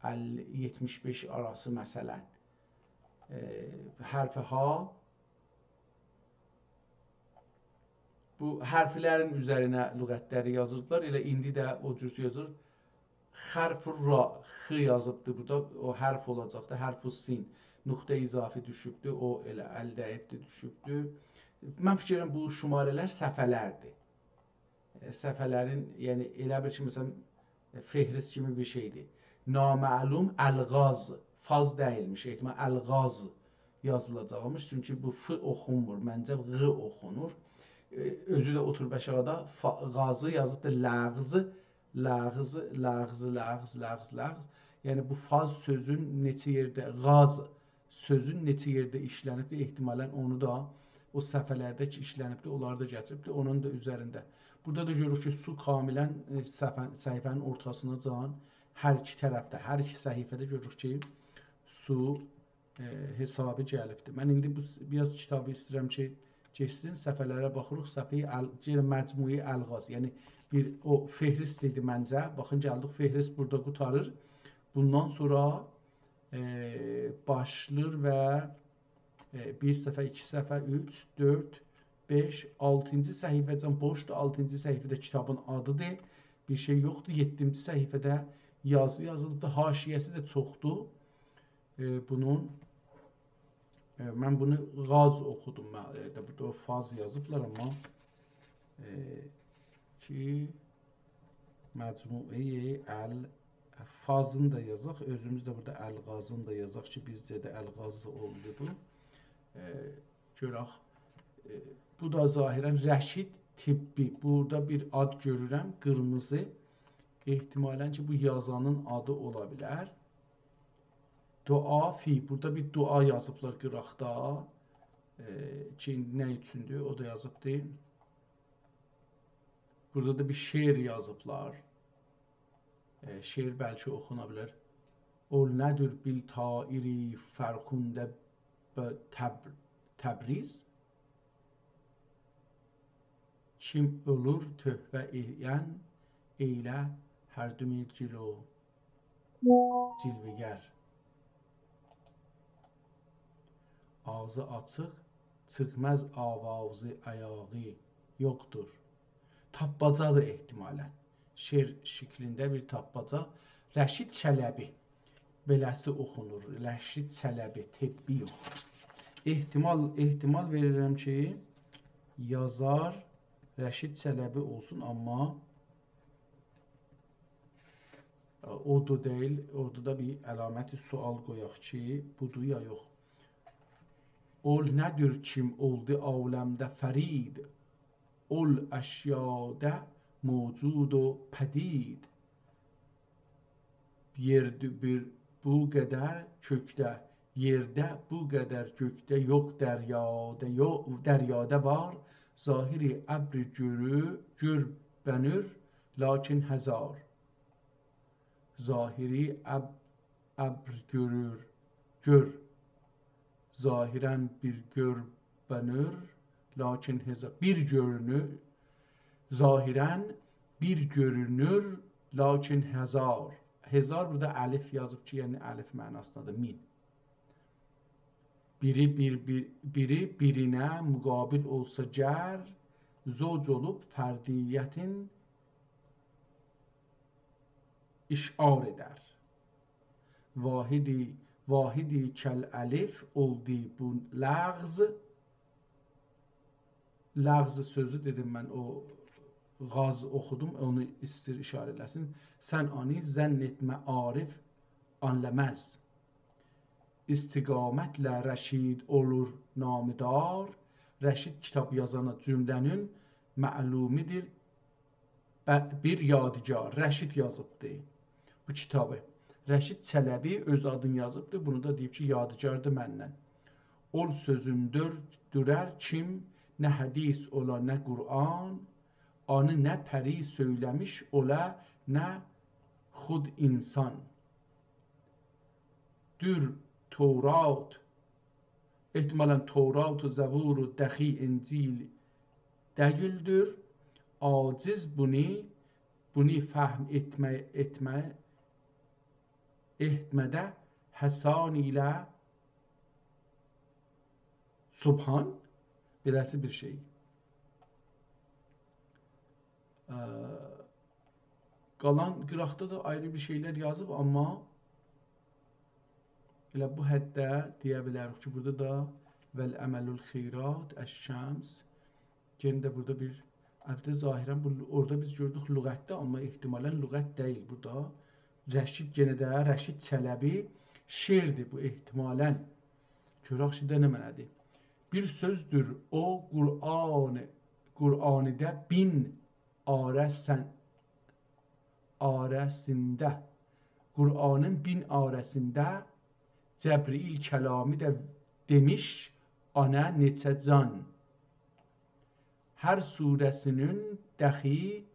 اللی، یئتمیش بئش آراسی، مثلاً. ائ، حرف ها، بو حرفلرین اوزرینه لغت‌لری یازیردیلار. ائله ایندی ده او جور یازیر. حرف را، خ یازیبدی بورادا. او حرف اولاجاقدی. حرف سین. نقطه اضافی دوشوبدو. او ائله ال دییبدی، دوشوبدو. من فیکر ائدیرم، بو شماره‌لر صفحه‌لردیر. ائ، صفحه‌لرین، یعنی ائله بیل کی، مثلاً، فهرست کیمی بیر شئیدیر. نامعلوم الغاز، فاز دئییلمیش، احتمال الغاز یازیلاجاقمیش، چونکی بو ف اوخونمور، منجه غ اوخونور. ائ، اؤزو ده اوتوروب آشاغیدا فا، غازی یازیبدیر، لغز، لغز، لغز، لغز، لغز، لغز. یعنی بو فاز سؤزون نئچه یئرده، غاز سؤزون نئچه یئرده ایشلنیبدیر، احتمالاً اونو دا او صفحه‌لرده کی ایشلنیبدیر، اونلاری دا گتیریبدیر، اونون دا اوزرینده. بورادا دا گؤروروک کی، سو کاملاً، ائ، صفحه، صفحه‌نین اورتاسیناجان هر ایکی طرفده، هر ایکی صفحه‌ده گؤروروک کی، سو، ائ، حسابی گلیبدیر. من ایندی بو س، بیر آز کیتابی ایسته‌ییرم کی، کئچسین، صفحه‌لره باخیریق، صفحه‌ی ال، یئنه مجموعه‌ی الغاز، یعنی بیر او فهرست ایدی منجه. باخین، گلدیک، فهرست بورادا قوتاریر. بوندان سونرا ائ، باشلاییر و، ائ، بیر صفحه، ایکی صفحه، اوچ، دؤرد، بئش، آلتینجی صفحه‌جن بوشدور. آلتینجی صفحه ده کیتابین آدیدیر. بیر شئی یوخدور. یئددینجی صفحه‌ده یازی یازیلیبدیر. حاشیه‌سی ده چوخدور. ائ، بونون، ائ، من بونو غاز اوخودوم. من، ائ، ده بورادا او فاز یازیبلار، آمما، ائ، کی، مجموعه‌ی ال-، فازینی دا یازاق، اؤزوموز ده بورادا الغازینی دا یازاق کی، بیزجه ده الغازی اولدو بو. ائ، گؤرک، ائ، بو دا ظاهراً رشید طبی. بورادا بیر آد گؤرورم، قیرمیزی. احتمالاً کی، بو یازانین آدی اولا بیلر. دعا فی، بورادا بیر دعا یازیبلار قیراقدا. ائ، کی، نه اوچوندور، او دا یازیبدی. بورادا دا بیر شعر یازیبلار. ائ، شعر بلکه اوخونا بیلر. «اول ندور بیل طایری فرخنده به تبر-، تبریز، کیم اولور تحفه ائیلن، ائیله هر دو میل جلو جلوه‌گر.» آغزی آچیق، چیخماز آوازی، آیاغی یوخدور. تاپماجادیر احتمالاً. شعر شکلینده بیر تاپماجا. رشید چلبی. بئله‌سی اوخونور. رشید چلبی، طبی یوخ. احتمال، احتمال وئریرم کی، یازار رشید چلبی اولسون، آمما او دا دئییل، اورادا دا بیر علامت سؤال قویاق کی، بودور یا یوخ. اول ندور کیم اولدو عالمده فرید، اول اشیادا موجود و پدید. یئردی بیر بو قدر کؤکده، یئرده بو قدر کؤکده یوخ، دریادا یو-، دریادا وار. ظاهری ابری گؤرو-، گؤربنور، لاکین هزار. ظاهری اب-، ابر گؤرور، گؤر. ظاهراً بیر گؤربنور، لاکین هزار. بیر گؤرونور، ظاهراً بیر گؤرونور، لاکین هزار. هزار بورادا الف یازیب کی، یعنی الف معناسیندادیر، مین. بیری بیر، بیر، بیری بیرینه مقابل اولسا گر، زوج اولوب فردیتین اشعار ائدر. واحدی، واحدی کالالف اولدو بو لغز. لغز سؤزو دئدیم من، او غاز اوخودوم، اونو ایستیر اشاره ائله‌سین. سن آنی ظن ائتمه عارف آنلاماز. استقامتله رشید اولور نامدار. رشید کیتاب یازانا جمله‌نین معلومیدیر. به-، بیر یادگار، رشید یازیبدی بو کیتابی. رشید چلبی اؤز آدینی یازیبدی. بونو دا دئییب کی، یادگاردیر مندن. اول سؤزون دؤر-، دؤرر کیم، نه حدیث اولا، نه قرآن، آنی نه پری سؤیله‌میش اولا، نه خود انسان. دور تورات، احتمالاً تورات و زبور و دخی انجیل دئییلدیر. عاجز بونو، بونو فهم ائتمه، ائتمه، ائتمه‌ده حسان ایله سبحان، بئله‌سی بیر شئی. اه، قالان قیراقدا دا آیری بیر شئیلر یازیب، آمما ائله بو حدده دئیه بیلریک کی، بورادا دا «والعمل الخیرات الشمس». یئنه ده بورادا بیر، البته، ظاهراً بو، اورادا بیز گؤردوک لغتده، آمما احتمالاً لغت دئییل بورادا. رشید، یئنه ده رشید چلبی شعردیر بو، احتمالاً. گؤرک شیده نمنه‌دیر؟ بیر سؤزدور او قرآن، قرآنیده بین آره‌سن-، آره‌سینده، قرآنین بین آره‌سینده جبرئیل کلامی ده دئمیش، آنا نئچه جان. هر سوره‌سینین دخی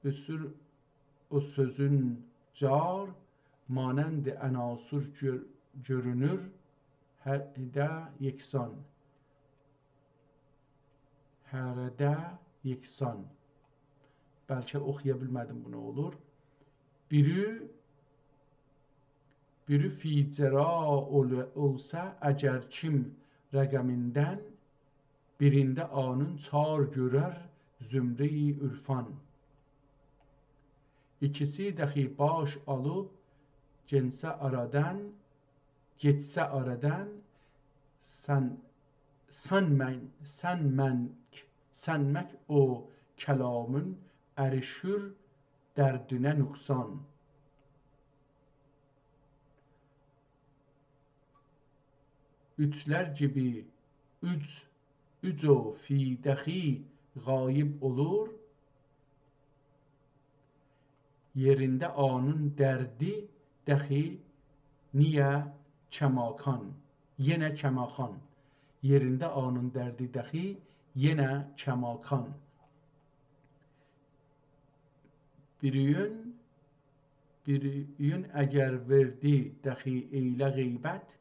اؤسور او سؤزون جار، مانند عناصر گؤر-، گؤرونور هر ده یکسان. هر ده یکسان. بلکه اوخویا بیلمه‌دیم بو نه اولور. بیری، بیری فیجرا اول-، اولسا اگر کیم رقمیندن، بیرینده آنین چار گؤرر زمره‌ی عرفان. ایکیسی دخی باش آلیب گئنسه آرادان، گئتسه آرادان، سن، سنمک، سنمک، سنمک او کلامین اریشیر دردینه نقصان. اوجلر کیمی اوج، اوج او فی دخی غایب اولور، یئرینده آنین دردی دخی نییه کماکان، یئنه کماخان. یئرینده آنین دردی دخی یئنه کماکان. بیریون، بیریون اگر وئردی دخی ائیله غیبت،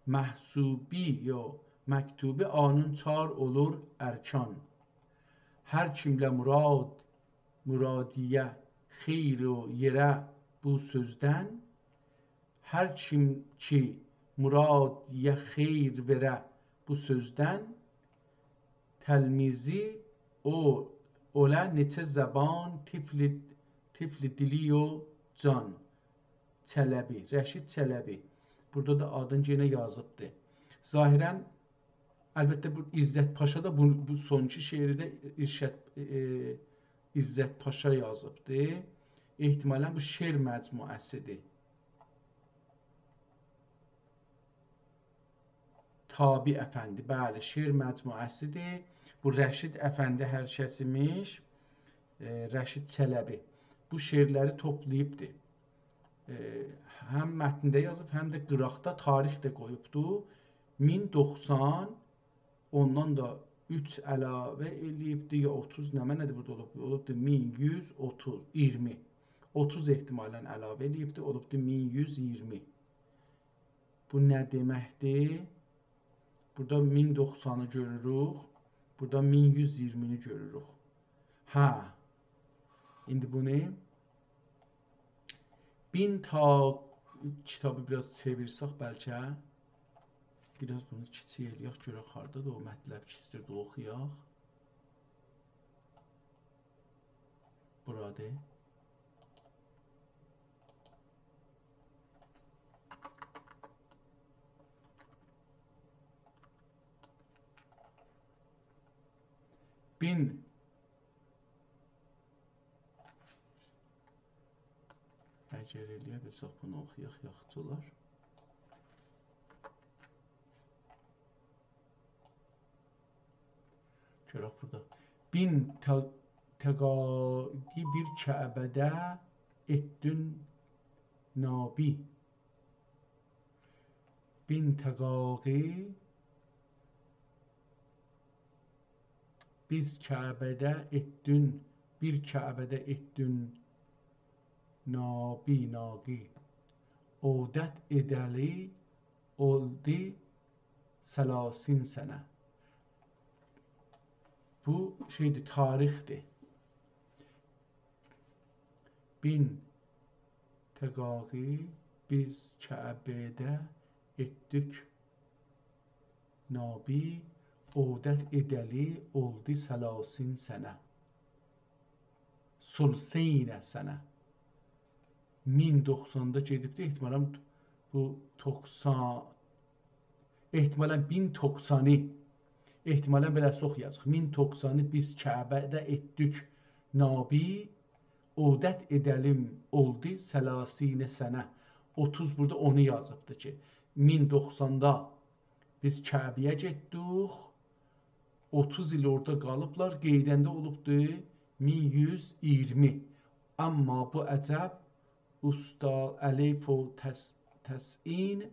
محسوبی، یو، مکتوبی آنین چار اولور ارکان. هر کیمله مراد، مرادیه خیر او یئره بو سؤزدن، هر کیم کی مرادیه خیر وئره بو سؤزدن، تلمیذی او، اولا نئچه زبان، طفل، طفل دیلی یو جان. چلبی، رشید چلبی. بورادا دا آدین یئنه یازیبدی. ظاهراً، البته، بو عزت پاشا دا بو، بو سونکی شعری ده ارشاد، ائ، عزت پاشا یازیبدی. احتمالاً بو شعر مجموعه‌سی‌دیر. تابی افندی، بلی، شعر مجموعه‌سی‌دیر. بو رشید افندی هر کس ایمیش، ائ، رشید چلبی. بو شعرلری توپلاییبدی. ائ، هم متنده یازیب، هم ده قیراقدا تاریخ ده قویوبدو. مین دوخسان، اوندان دا اوچ علاوه ائله‌ییبدی، یا اوتوز، نمنه‌دیر بورادا اولوب؟ اولوبدو مین یوز اوتوز، اییرمی. اوتوز احتمالاً علاوه ائله‌ییبدی، اولوبدو مین یوز اییرمی. بو نه دئمکدیر؟ بورادا مین دوخسانی گؤروروک، بورادا مین یوز اییرمینی گؤروروک. هه، ایندی بونو بین تا، کیتابی بیر آز چئویرسک بلکه، بیر آز بونو کیچیک ائله‌یک، گؤرک هاردادیر او مطلب کی ایستیردیک اوخویاق. بورادیر. بین. اگر ائله‌یه بیلسک، بونو اوخویاق، یاخشی اولار. گؤرک بورادا. بین تا-، تقاقی بیر کعبه‌ده ائتدین نابی. بین تقاقی بیز کعبه‌ده ائتدین، بیر کعبه‌ده ائتدین نابی، ناقی. عودت ائده‌لی اولدو ثلاثین سنه. بو شئیدیر، تاریخدیر. بین تقاقی بیز کعبه‌ده ائتدیک نابی، عودت ائده‌لی اولدو ثلاثین سنه. ثلثین سنه. مین دوخساندا گئدیبدی، احتمالاً بو توخسان، احتمالاً مین توخسانی، احتمالاً بئله‌سی اوخویاجاق. مین توخسانی بیز کعبه‌ده ائتدیک نابی، عودت ائده‌لی اولدو ثلاثین سنه. اوتوز بورادا اونو یازیبدی کی، مین دوخساندا بیز کعبه‌یه گئتدیک، اوتوز ایل اورادا قالیبلار، قئییدنده اولوبدو مین یوز اییرمی. آمما بو عجب، اوستا الف و تس-، تسعین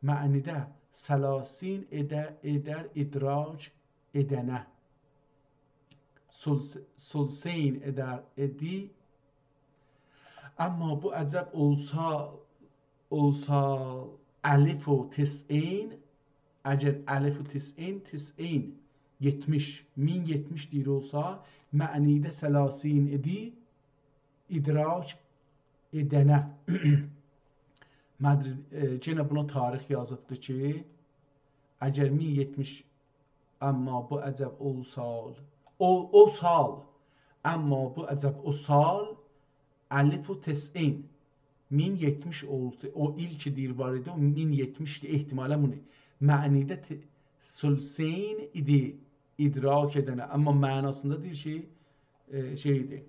معنیده ثلاثین ائده-، ائدر ادراک ائدنه. ثلث-، ثلثین ائدر ائدی. آمما بو عجب اولسا، اولسا الف و تسعین، اگر الف و تسعین، تسعین، یئتمیش، مین یئتمیش دئییر اولسا، معنیده ثلاثین ائدی، ادراک ائدنه. مدر-، ائ، یئنه بونا تاریخ یازیبدی کی، اگر مین یئتمیش، اما بو عجب او سال، او، او سال، اما بو عجب او سال، الف و تسعین، مین یئتمیش اولدو. او ایل کی دئییر وار ایدی، او مین یئتمیشدی، احتمالاً بونو معنیده ت-، ثلثین ایدی ادراک ائدنه. اما معناسیندا دئییر کی، ائ، شئی ایدی. ائ،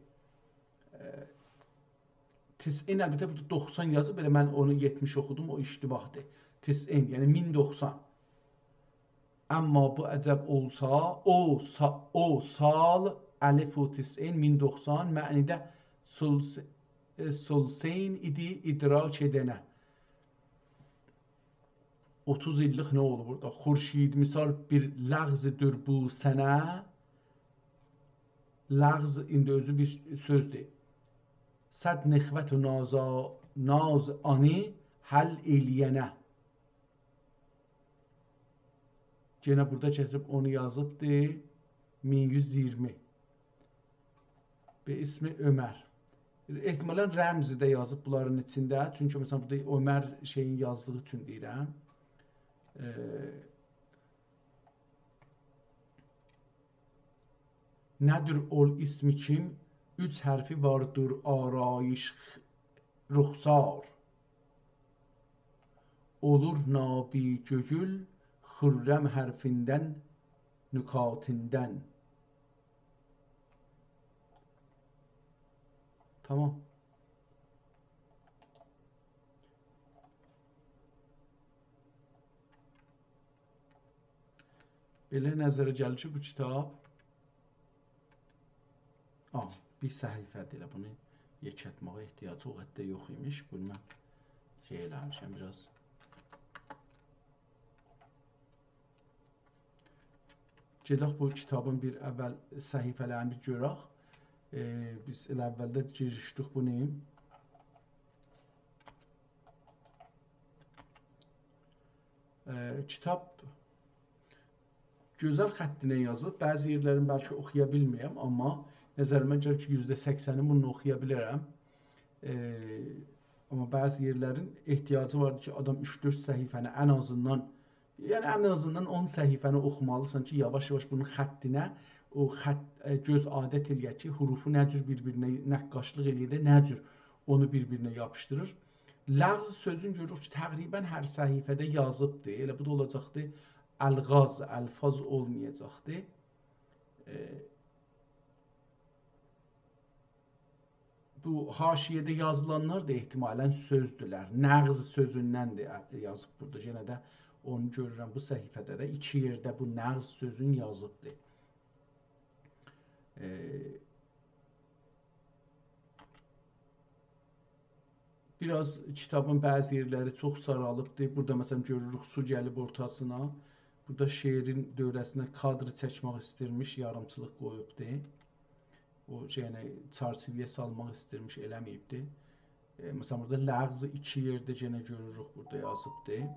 تسعین، البته بورادا دوخسان یازیب، ائله من اونو یئتمیش اوخودوم، او اشتباهدیر. تسعین، یعنی مین دوخسان. اما بو عجب اولسا، او سا-، او سال الف و تسعین، مین دوخسان، معنیده ثلث-، ائ، ثلثین ایدی ادراک ائدنه. اوتوز ایللیک نه اولور بورادا؟ خورشید مثال بیر لغزدیر بو سنه. لغز ایندی اؤزو بیر سؤزدور. صد نخوت و نازا-، ناز آنی حل ائله‌ینه. یئنه بورادا کسیب اونو یازیبدی. مین یوز ایگیرمی. به اسم عمر. احتمالاً رمزی ده یازیب بونلارین ایچینده. چونکی، مثلاً، بورادا عمر شئیین یازدیغی اوچون دئییرم. ائ، نه‌دیر اول اسم کیم، اوچ حرفی واردیر آرایش رخسار. اولور نابی گؤیول خرم حرفیندن، نکاتیندن. تمام. بئله نظره گلیر کی، بو کیتاب، آ، بیر صفحه‌دیر، ائله بونو یئکلتمه‌یه احتیاجی او قدر یوخ ایمیش. بونو من شئی ائله‌میشم، بیر آز. گئدک بو کیتابین بیر اول صفحه‌لرینی بیر گؤرک. ائ، بیز ائله اولده گیریشدیک بونو. ائ، کیتاب گؤزل خطینن یازیب. بعضی یئرلرین بلکه اوخویا بیلمه‌یم، اما نظریمه گلیر کی، یوزده سکسنی بونون اوخویا بیلرم. ائ، اما بعضی یئرلرین احتیاجی واردیر کی، آدام اوچ-دؤرد صفحه‌نی ان آزیندان، یعنی ان آزیندان اون صفحه‌نی اوخومالیسان کی، یاواش-یاواش بونون خطینه، او خط، ائ، گؤز عادت ائله‌یه کی، حروفو نه جور بیر-بیرینه نقاشلیق ائله‌ییر ده، نه جور اونو بیر-بیرینه یاپیشدیریر. لغز سؤزون گؤروروک کی، تقریباً هر صفحه‌ده یازیبدیر. ائله بو دا اولاجاقدی الغاز، الفاظ اولمایاجاقدی. ائ، بو حاشیه‌ده یازیلانلار دا احتمالاً سؤزدولر. نغز سؤزوندندیر، ائ، یازیب بورادا. یئنه ده اونو گؤرورم، بو صفحه‌ده ده ایکی یئرده بو نغز سؤزون یازیبدیر. ائ، بیر آز کیتابین بعضی یئرلری چوخ سارالیبدیر. بورادا، مثلاً، گؤروروک، سو گلیب اورتاسینا. بورادا شعرین دؤوره‌سینه کادر چکمک ایستیرمیش، یاریمچیلیق قویوبدور. او شئی، یعنی، چرچیوه‌یه سالماق ایستیرمیش، ائله‌مه‌ییبدیر. ائ، مثلاً، بورادا لغز ایکی یئرده یئنه گؤروروک، بورادا یازیبدیر.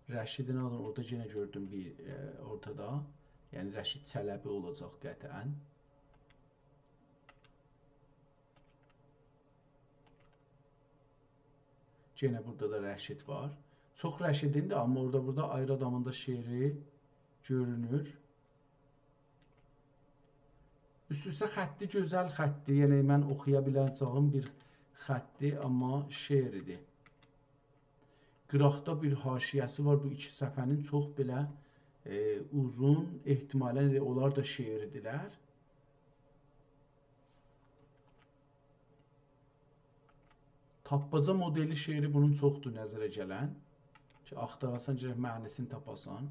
رشیدین آدینی اورادا یئنه گؤردوم بیر، ائ، اورتادا. یعنی، رشید چلبی اولاجاق قطعاً. یئنه بورادا دا رشید وار. چوخ رشیدین ده، اما اورادا بورادا آیری آدامین دا شعری گؤرونور. اوست-اوسته خطی، گؤزل خطی، یعنی من اوخویا بیله‌جه‌ییم بیر خطی، اما شعریدیر. قیراقدا بیر حاشیه‌سی وار بو ایکی صفحه‌نین، چوخ بئله، ائ، اوزون، احتمالاً ائله اونلار دا شعریدیرلر. تاپماجا مدلی شعری بونون چوخدور نظره گلن. کی، آختاراسان، گرک معنی‌سینی تاپاسان.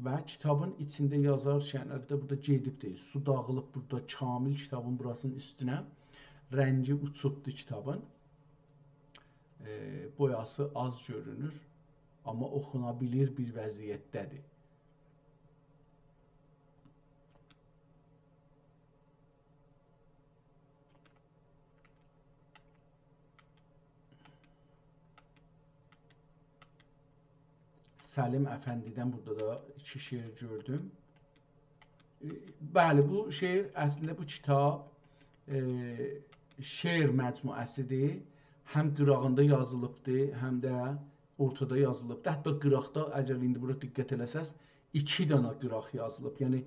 و کیتابین ایچینده یازارکن، البته، بورادا گئدیبدیر. سو داغیلیب بورادا کامل کیتابین بوراسینین اوستونه. رنگی اوچوبدور کیتابین. ائ، بویاسی آز گؤرونور، اما اوخونا بیلیر بیر وضعیتده‌دیر. سلیم افندی‌دن بورادا دا ایکی شعر گؤردوم. ائ، بلی، بو شعر اصلینده بو کیتاب، ائ، شعر مجموعه‌سیدیر. هم قیراغیندا یازیلیبدی، هم ده اورتادا یازیلیبدی. حتی قیراقدا، اگر ایندی بورا دقت ائله‌سز، ایکی دانا قیراق یازیلیب. یعنی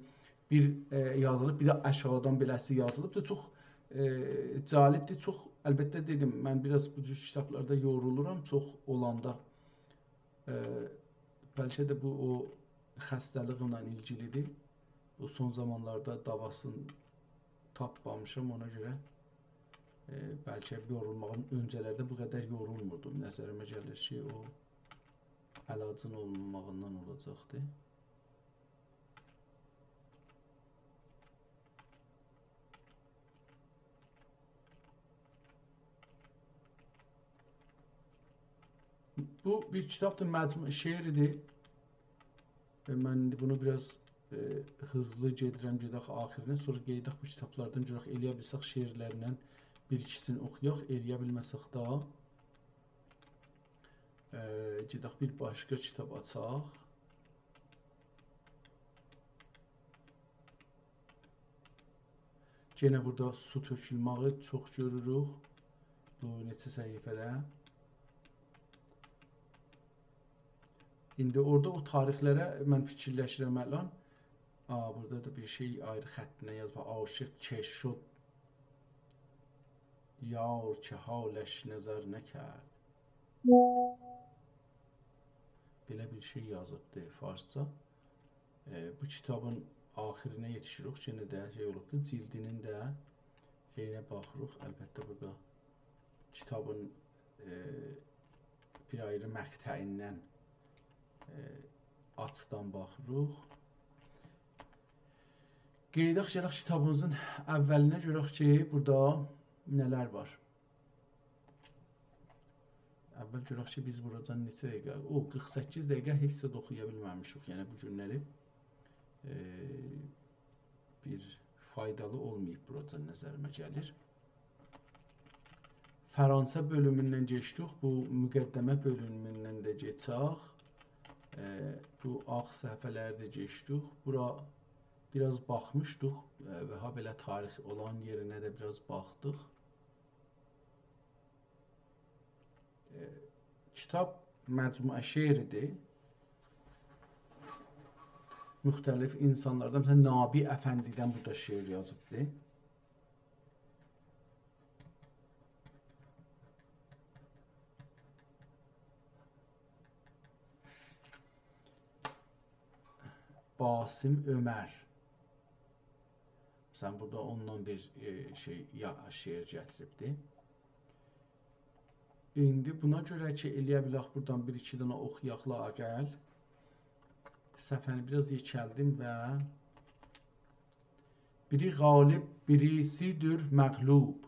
بیر، ائ، یازیلیب، بیر ده آشاغیدان بئله‌سی یازیلیبدیر. چوخ، ائ، جالبدیر، چوخ. البته، دئدیم، من بیر آز بو جور کیتابلاردا یورولورام، چوخ اولاندا. ائ، بلکه ده بو او خسته‌لیکله ایلگیلیدیر. بو سون زامانلاردا داواسینی تاپمامیشام، اونا گؤره، ائ، بلکه یورولماغیم، اؤنجه‌لرده بو قدر یورولموردوم. نظریمه گلیر کی، او علاجین اولماماغیندان اولاجاقدی. بو بیر کیتابدیر، مجموع شعردیر. و من ایندی بونو بیر آز، ائ، هیزلی گئدیرم، گئدک آخیرینه. سونرا قئییدک بو کیتابلاردان، گؤرک ائلیه بیلسک شعرلریندن بیر ایکیسینی اوخویاق، ائلیه بیلمه‌سک ده، ائ، گئدک بیر باشقا کیتاب آچاق. یئنه بورادا سو تؤکولمه‌یی چوخ گؤروروک. بو نئچه صفحه‌ده. ایندی اورادا او تاریخلره من فیکیرلشیرم الان. آ، بورادا دا بیر شئی آیری خطینن یازیب. عاشق که شد یار که حالش نظر نکرد. بئله بیر شئی یازیبدی فارسجا. ائ، بو کیتابین آخیرینه یئتیشیریک. یئنه ده شئی اولوبدو. جلدینین ده شئیینه باخیریق. البته، بورادا کیتابین، ائ، بیر آیری مقطعیندن، ائ، آچیدان باخیریق. قئییداق، گلک کیتابیمیزین اوّلینه، گؤرک کی، بورادا نه‌لر وار. اوّل گؤرک کی، بیز بوراجان نئچه دقیقه؟ او، قیرخ سککیز دقیقه هئچ زاد اوخویا بیلمه‌میشیک. یعنی، بو گونلری، ائ، بیر فایدالی اولماییب بوراجان، نظریمه گلیر. فرانسه بؤلوموندن کئچدیک، بو مقدمه بؤلوموندن ده کئچک. ائ، بو آغ صفحه‌لری ده کئچدیک. بورا بیر آز باخمیشدیق، ائ، و هابئله تاریخ اولان یئرینه ده بیر آز باخدیق. ائ، کیتاب مجموعه شعردیر. مختلف اینسانلاردان، مثلا، نابی افندی‌دن بورادا شعر یازیبدی. باسم عمر. مثلا، بورادا اوندان بیر، ائ، شئی، یا، شعر گتیریبدی. ایندی بونا گؤره کی، ائلیه بیلک بورادان بیر ایکی دنه اوخویاق لااقل. صفحه‌نی بیر آز یئکلدیم و بیری غالب، بیریسی‌دیر مغلوب.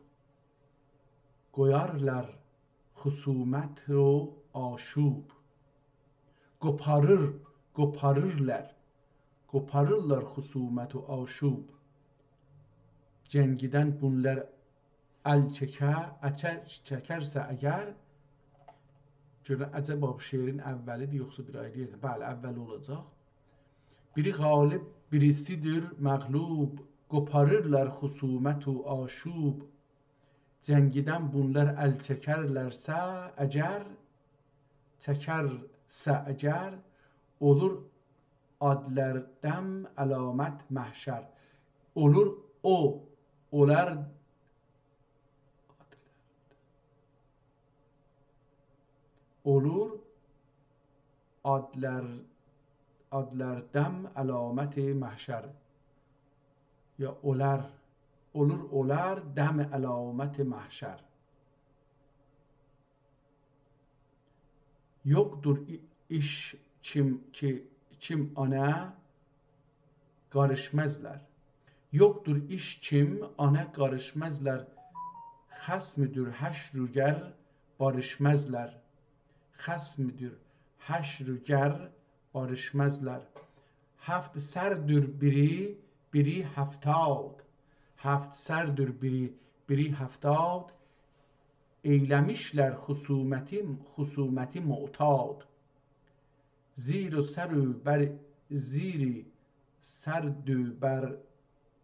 قویارلار خصومت و آشوب. قوپاریر، قوپاریرلار. قوپاریرلار خصومت و آشوب. جنگیدن بونلار ال چکه، اچر، چکرسه اگر، گؤرون، عجبا بو شعرین اوّلی‌دیر، یوخسا بیر آیری یئرده؟ بلی، اوّلی اولاجاق. بیری غالب، بیریسی‌دیر مغلوب، قوپاریرلار خصومت و آشوب. جنگیدن بونلار ال چکرلرسه اگر، چکرسه اگر، اولور آدلردن علامت محشر. اولور او، اولار، اولور آدلر، آدلردن علامت محشر. یا اولار، اولور، اولار دم علامت محشر. یوخدور ای-، ایش کیم کی، کیم آنا قاریشمازلار. یوخدور ایش کیم آنا قاریشمازلار. خصم‌دور حشر و گر باریشمازلار. خصم‌دور حشر و گر باریشمازلار. هفت سردور بیری، بیری هفتاد. هفت سردور بیری، بیری هفتاد. ائیله‌میشلر خصومتی، خصومتی معتاد. زیر و سر و بر، زیر سردو بر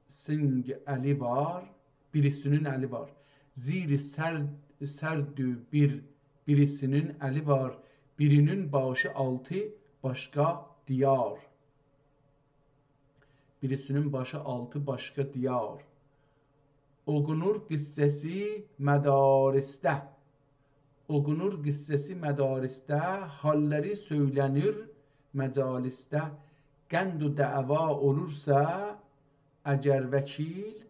سینگ الی وار، بیریسی‌نین الی وار. زیر سر، سردو بیر، بیریسینین الی وار، بیرینین باشی آلتی باشقا دیار. بیریسینین باشی آلتی باشقا دیار. اوقونور قصه‌سی مدارسده. اوقونور قصه‌سی مدارسده، حاللاری سؤیله‌نیر مجالسده. قند و دعوا اولورسا اگر وکیل،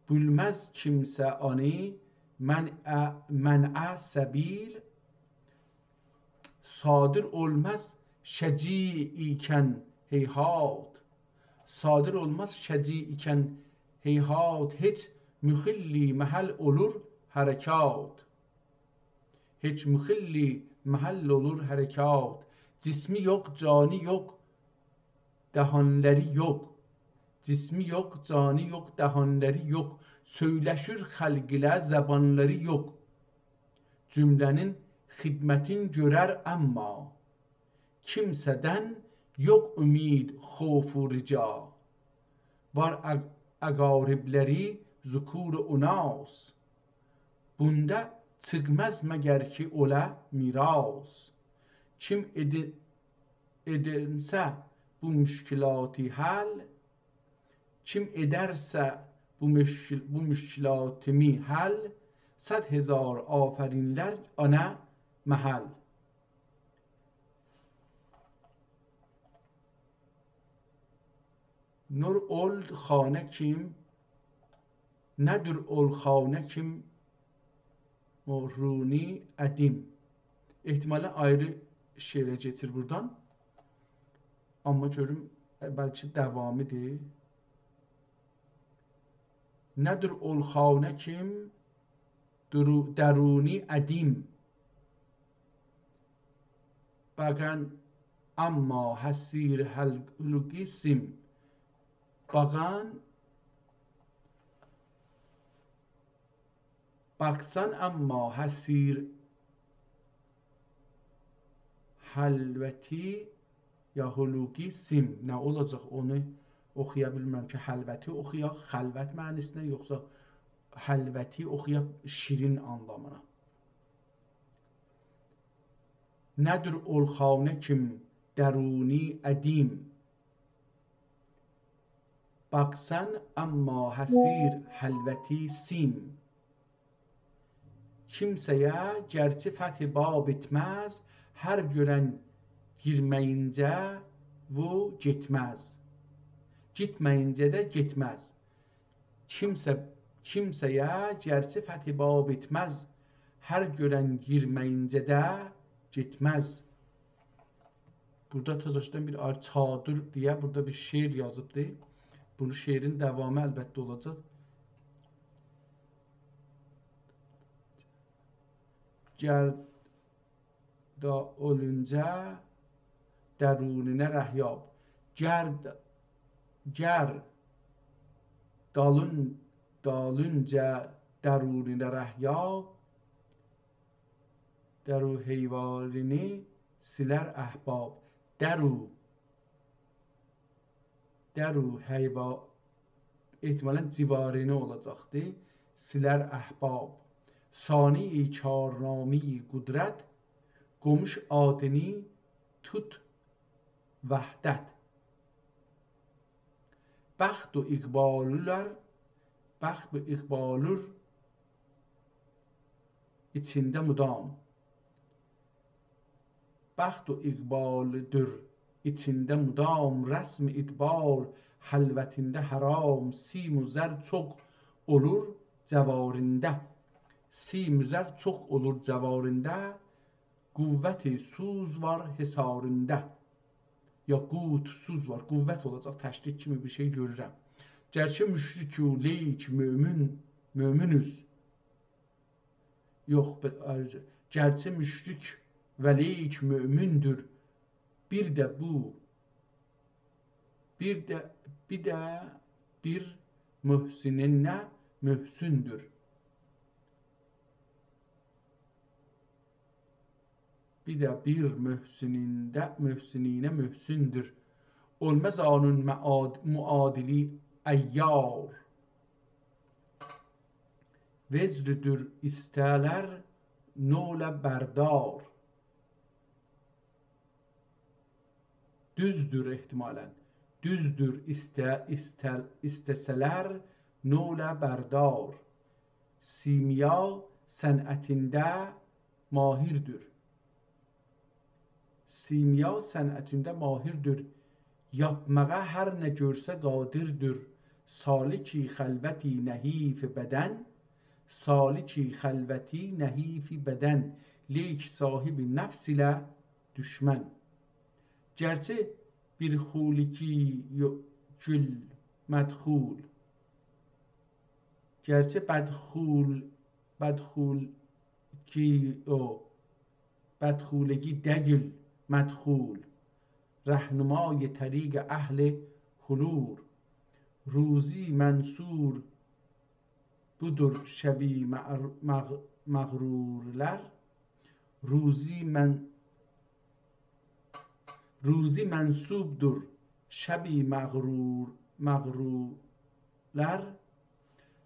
بیلمز کیمسه آنی منع، منع سبیل. صادر اولماز شجیع ایکن هیهات. صادر اولماز شجیع ایکن هیهات، هئچ مخلی محل اولور حرکات. هئچ مخلی محل اولور حرکات. جسمی یوخ، جانی یوخ، دهانلاری یوخ. جسمی یوخ، جانی یوخ، دهانلاری یوخ. سؤیله‌شیر خلق ایله، زبانلاری یوخ. جمله‌نین خدمتین گؤرر اما، کیمسه‌دن یوخ امید، خوف و رجا. وار اق-، اقاربلری ذکور و اناث، بوندا چیخماز مگر کی اولا میراث. کیم ائدی-، ائدنسه بو مشکلاتی حل، کیم ائدرسه بو مشکل-، بو مشکلاتیمی حل، صد هزار آفرینلر آنا محل. نور اول خانه کیم، نه‌دیر اول خانه کیم، او رونی ادیم. احتمالاً آیری شعره کئچیر بورادان. آمما گؤروم، ائ، بلکه داوامیدیر. نه‌دیر اول خانه کیم، درو-، درونی ادیم. باغان اما حصیر حل-، حلقی سیم. باغان، باخسان اما حصیر حلوتی یا حلوقی سیم. نه اولاجاق، اونو اوخویا بیلمیرم کی، حلوتی اوخویاق خلوت معنی‌سینه، یوخسا حلوتی اوخویاق شیرین آنلامینا. نه‌دیر اول خانه کیم درونی ادیم، باخسان اما حصیر حلوتی سیم. کیمسه‌یه گرچی فتح باب ائتمز، هر گؤرن گیرمه‌یینجه وو گئتمز. گئتمه‌یینجه ده گئتمز. کیمسه، کیمسه‌یه گرچی فتح باب ائتمز، هر گؤرن گیرمه‌یینجه ده گئتمز. بورادا تازاشدان بیر آر-، چادر دئیه بورادا بیر شعر یازیبدی. بونو شعرین داوامی البته اولاجاق. گر دا اؤلونجه درونینه ره یاب. گر، گر دالین، دالینجا درونینه ره یاب، درو حیوارینی سیلر احباب. درو، درو حیوا-، احتمالاً جوارینی اولاجاقدی. سیلر احباب. صانع کارنامه‌ی قدرت، قوموش آدینی توت وحدت. بخت و اقبالولر، بخت و اقبالور ایچینده مدام. بخت و اقبالدور ایچینده مدام، رسم ادبار حلوتینده حرام. سیم و زر چوخ اولور جوارینده، سیم و زر چوخ اولور جوارینده، قوت سوز وار حصارینده. یا قوت سوز وار، قوت اولاجاق، تشدید کیمی بیر شئی گؤرورم. گرچه مشرک و لیک مؤمن، مؤمنوز. یوخ، به-، آیریجا. گرچه مشرک و لیک مؤمندور. بیر ده بو، بیر ده، بیر ده بیر محسنینه محسندور. بیر ده بیر محسنینده، محسنینه محسندور. اولماز اونون معاد-، معادلی عیار. وزردور ایسته‌لر نوله بردار. دوزدور احتمالاً. دوزدور ایسته-، ایسته-، ایسته‌سه‌لر نوله بردار. سیمیا صنعتینده ماهردیر. سیمیا صنعتینده ماهردیر. یاپماغا هر نه گؤرسه قادردیر. سالکی خلوتی نحیف بدن، سالکی خلوتی نحیف بدن، لیک صاحب نفس ایله دوشمن. گرچه بیر خولکی یو-، گول مدخول، گرچه بدخول، بدخول کی او، بدخولگی دئییل مدخول، رهنمای طریق اهل حلور. روزی منصور بودور شبی مغر-، مغ-، مغرورلر. روزی من-، روزی منصوبدور شبی مغرور، مغرورلر،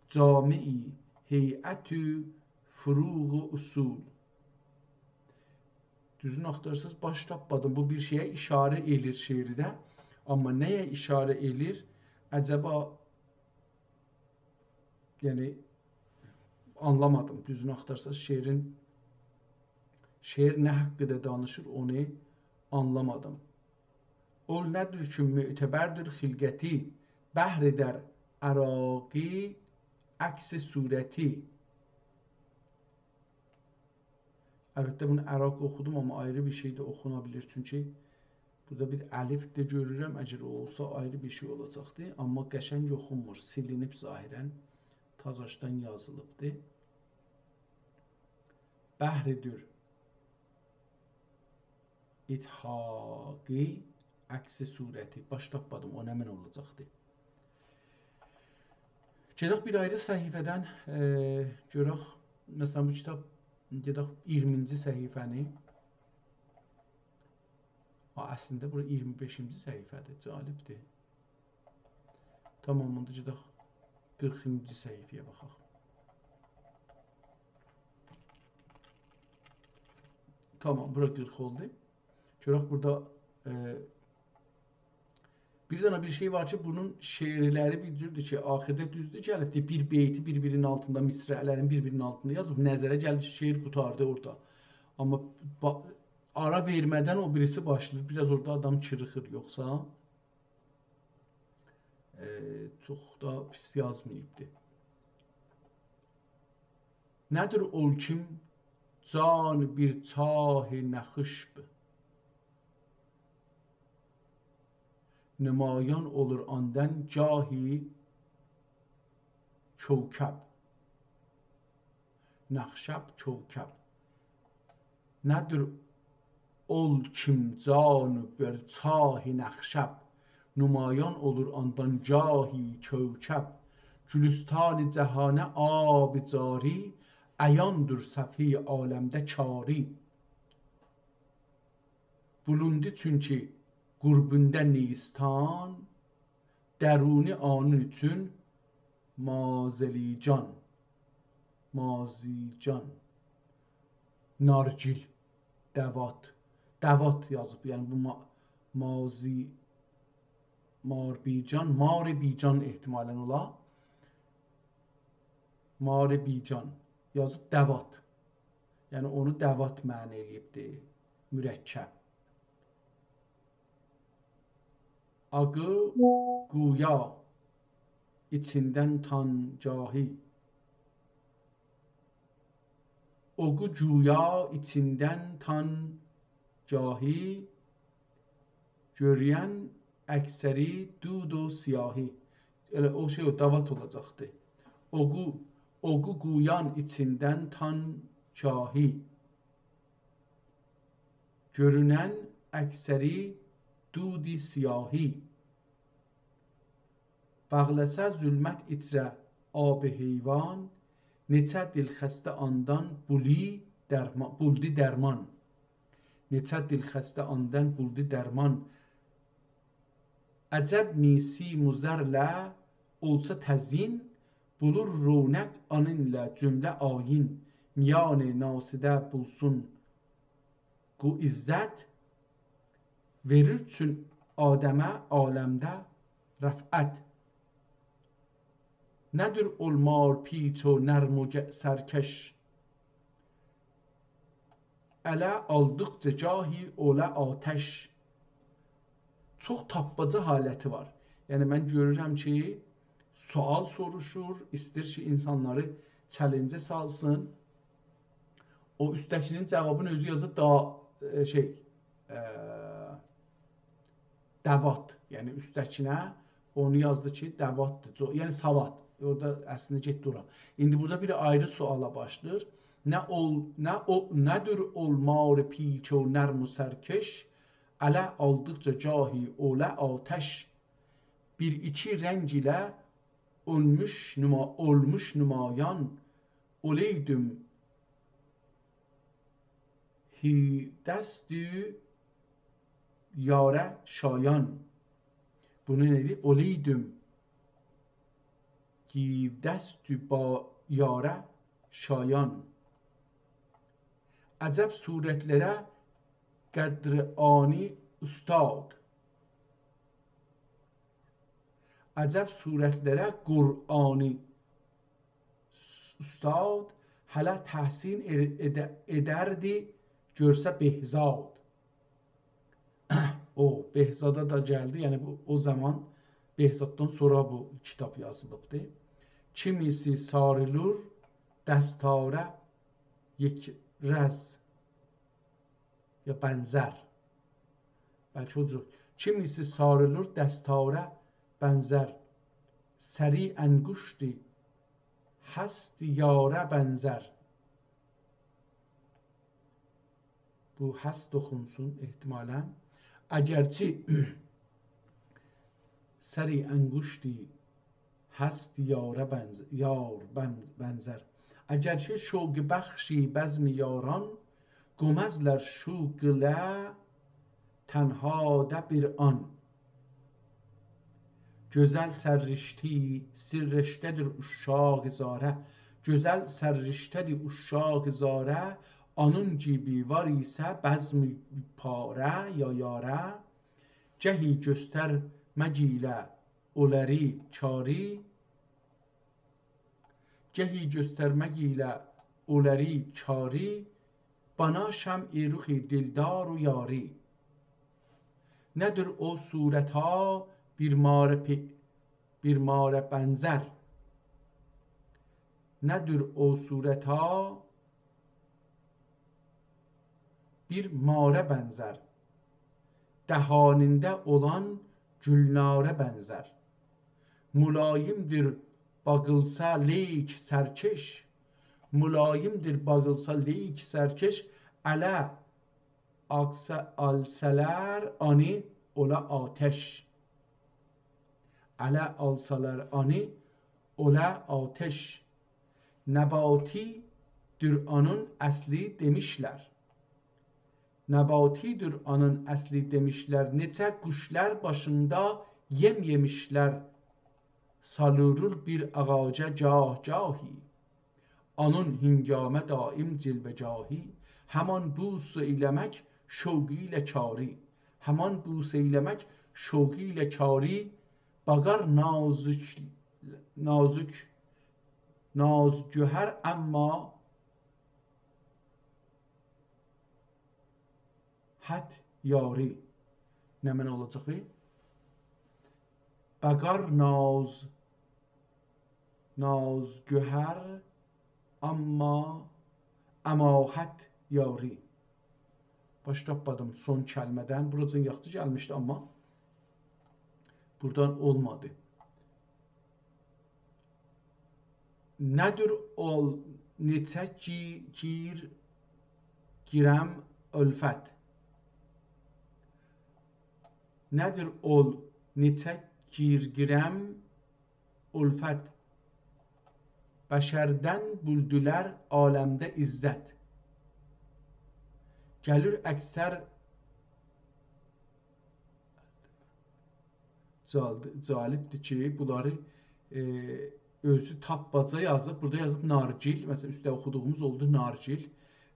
جامع هیئت و فروغ اصول. دوزونو آختارساز، باش تاپمادیم. بو بیر شئیه ایشاره ائله‌ییر شعرده. آمما نه‌یه ایشاره ائله‌ییر؟ عجبا، یعنی، آنلامادیم. دوزونو آختارساز، شعرین، شعر نه حاقیندا دانیشیر، اونو آنلامادیم. اول نه‌دیر کی، معتبردیر خلقتی، بحر در عراقی عکس صورتی. البته، بونو عراق اوخودوم، آمما آیری بیر شئی ده اوخونا بیلیر. چونکی بورادا بیر الف ده گؤرورم، اگر او اولسا، آیری بیر شئی اولاجاقدی. آمما قشنگ اوخونمور، سیلینیب ظاهراً، تازاشدان یازیلیبدی. بحردیر اضحاکی عکس صورتی. باش تاپمادیم، او نمنه اولاجاقدی. گئدک بیر آیری صفحه‌دن، ائ، گؤرک. مثلاً، بو کیتاب، گئدک اییرمینجی صفحه‌نی. ها، اصلینده بورا اییرمی بئشینجی صفحه‌دیر. جالبدیر. تامام، اوندا گئدک قیرخینجی صفحه‌یه باخاق. تامام، بورا قیرخ اولدو. گؤرک بورادا، ائ، بیر دنه بیر شئی وار کی، بونون شعرلری بیر جوردور کی، آخیردا دوزدور گلیبدیر، بیر بیتی بیر-بیرینین آلتیندا، مصرع‌لرین بیر-بیرینین آلتیندا یازیب، نظره گلیر کی، شعر قوتاردی اورادا. آمما با-، آرا وئرمه‌دن او بیریسی باشلاییر. بیر آز اورادا آدام چیریخیر، یوخسا، ائ، چوخ دا پیس یازماییبدی. نه‌دیر اول کیم جان بیر چاه نخوشب، نمایان اولور آندان گاهی کوکب. نخشب کوکب. نه‌دیر اول کیم جان بیر چاه نخشب، نمایان اولور آندان گاهی کوکب. گلستان جهانه آب جاری، عیاندیر صفحه‌ی عالمده کاری. بولوندو چونکی قربونده نیستان، درونی آنین اوچون مازلیجان، مازیجان، نارگیل، دوات، دوات یازیب. یعنی بو ما-، مازی، ماربیجان، ماربیجان احتمالاً اولا. ماربیجان یازیب، دوات. یعنی اونو دوات معنا ائله‌ییبدی، مرکب. آغی گویا ایچیندن تان گاهی. اوغو گویا ایچیندن تان گاهی، گؤرون اکثری دود و سیاهی. ائله او شئی، او دوات اولاجاقدی. اوغو، اوغو گویان ایچیندن تان گاهی، گؤرونن اکثری دود سیاهی. باغلاسا ظلمت ایچره آب حیوان، نئچه دلخسته آندان بولی درما-، بولدی درمان. نئچه دلخسته آندان بولدی درمان. عجب می سیم و زرله اولسا تزیین، بولور رونق آنینلا جمله آیین، میان ناسیده بولسون قو عزت، وئریر چون آدمه عالمده رفعت. نه‌دیر اول مار پیچ و نرم و گ-، سرکش، اله آلدیقجا گاهی اوله آتش. چوخ تاپماجا حالتی وار. یعنی، من گؤرورم کی، سؤال سوروشور، ایسته‌ییر کی، اینسانلاری چلنجه سالسین. او اوستده‌کی‌نین جاوابینی اؤزو یازیب دا، ائ، شئی، ائ، دوات، یعنی اوستده‌کینه اونو یازدی کی، دواتدیر. جو-، یعنی سوات. اورادا اصلینده گئتدی اورا. ایندی بورادا بیر آیری سؤالا باشلاییر. نه اول، نه او، نه‌دیر اول مار پیچ و نرم و سرکش، اله آلدیقجا گاهی اوله آتش. بیر ایکی رنگ ایله اولموش نما-، اولموش نمایان، اولیدوم هیدست و یاره شایان. بونو نئدیر؟ اولیدوم گیودست و با یاره شایان. عجب صورتلره قدر آنی اوستاد. عجب صورتلره قرآنی اوستاد، هله تحسین ائ-، ائده-، ائدردی گؤرسه بهزاد. او، بهزادا دا گلدی، یعنی بو، او زامان بهزاددان سونرا بو کیتاب یازیلیبدی. کیمیسی ساریلور دستاره یک‌رز یا بنزر. بلکه او جور. کیمیسی ساریلور دستاره بنزر، سری انگشتی هست یاره بنزر. بو هست اوخونسون احتمالاً. اگرچی سری انگشتی هست یاره بنز-، یار بن-، بنزر. اگر کی شوق بخشی بزم یاران، گمزلر شوق ایله تنها ده بیر آن. گؤزل سررشتی، سررشته‌دیر اوشاق زاره. گؤزل سررشته‌دیر اوشاق زاره، آنین گیبی وار ایسه بزم پاره یا یاره. گهی گؤسترمک ایله اولاری کاری، گهی گؤسترمک ایله اولاری کاری، بانا شمع رخ دلدار و یاری. نه‌دیر او صورتها بیر ماره پی-، بیر ماره بنزر؟ نه‌دیر او صورتها بیر ماره بنزر؟ دهانینده اولان گولناره بنزر. ملایم‌دیر باغیلسا لیک سرکش، ملایم‌دیر باغیلسا لیک سرکش، اله آلسا-، آلسالار آنی اولا آتش. اله آلسالار آنی اولا آتش. نباتی‌دیر آنین اصلی دئمیشلر. نباتی‌دیر آنین اصلی دئمیشلر. نئچه قوشلار باشیندا یئم یئمیشلر، سالورور بیر آغاجا گاه-گاهی. آنین هنگامه دایم جلوه‌گاهی. همان بوس ائیله‌مک شوق ایله کاری. همان بوس ائیله‌مک شوق ایله کاری. باغار نازک، نازک، ناز گوهر، اما حد یاری. نمنه اولاجاق بیر؟ باغار ناز، ناز گوهر، اما، اما حد یاری. باش تاپمادیم سون کلمه‌دن. بوراجان یاخشی گلمیشدی، اما بورادان اولمادی. نه‌دیر اول نئچه کی-، گیر-، گیرم الفت؟ نه‌دیر اول نئچه گیر-، گیرم الفت؟ بشردن بولدولار عالمده عزت. گلیر اکثر جال-، جالبدیر کی، بونلاری، ائ، اؤزو تاپماجا یازیب، بورادا یازیب نارگیل. مثلا، اوسته اوخودوغوموز اولدو نارگیل.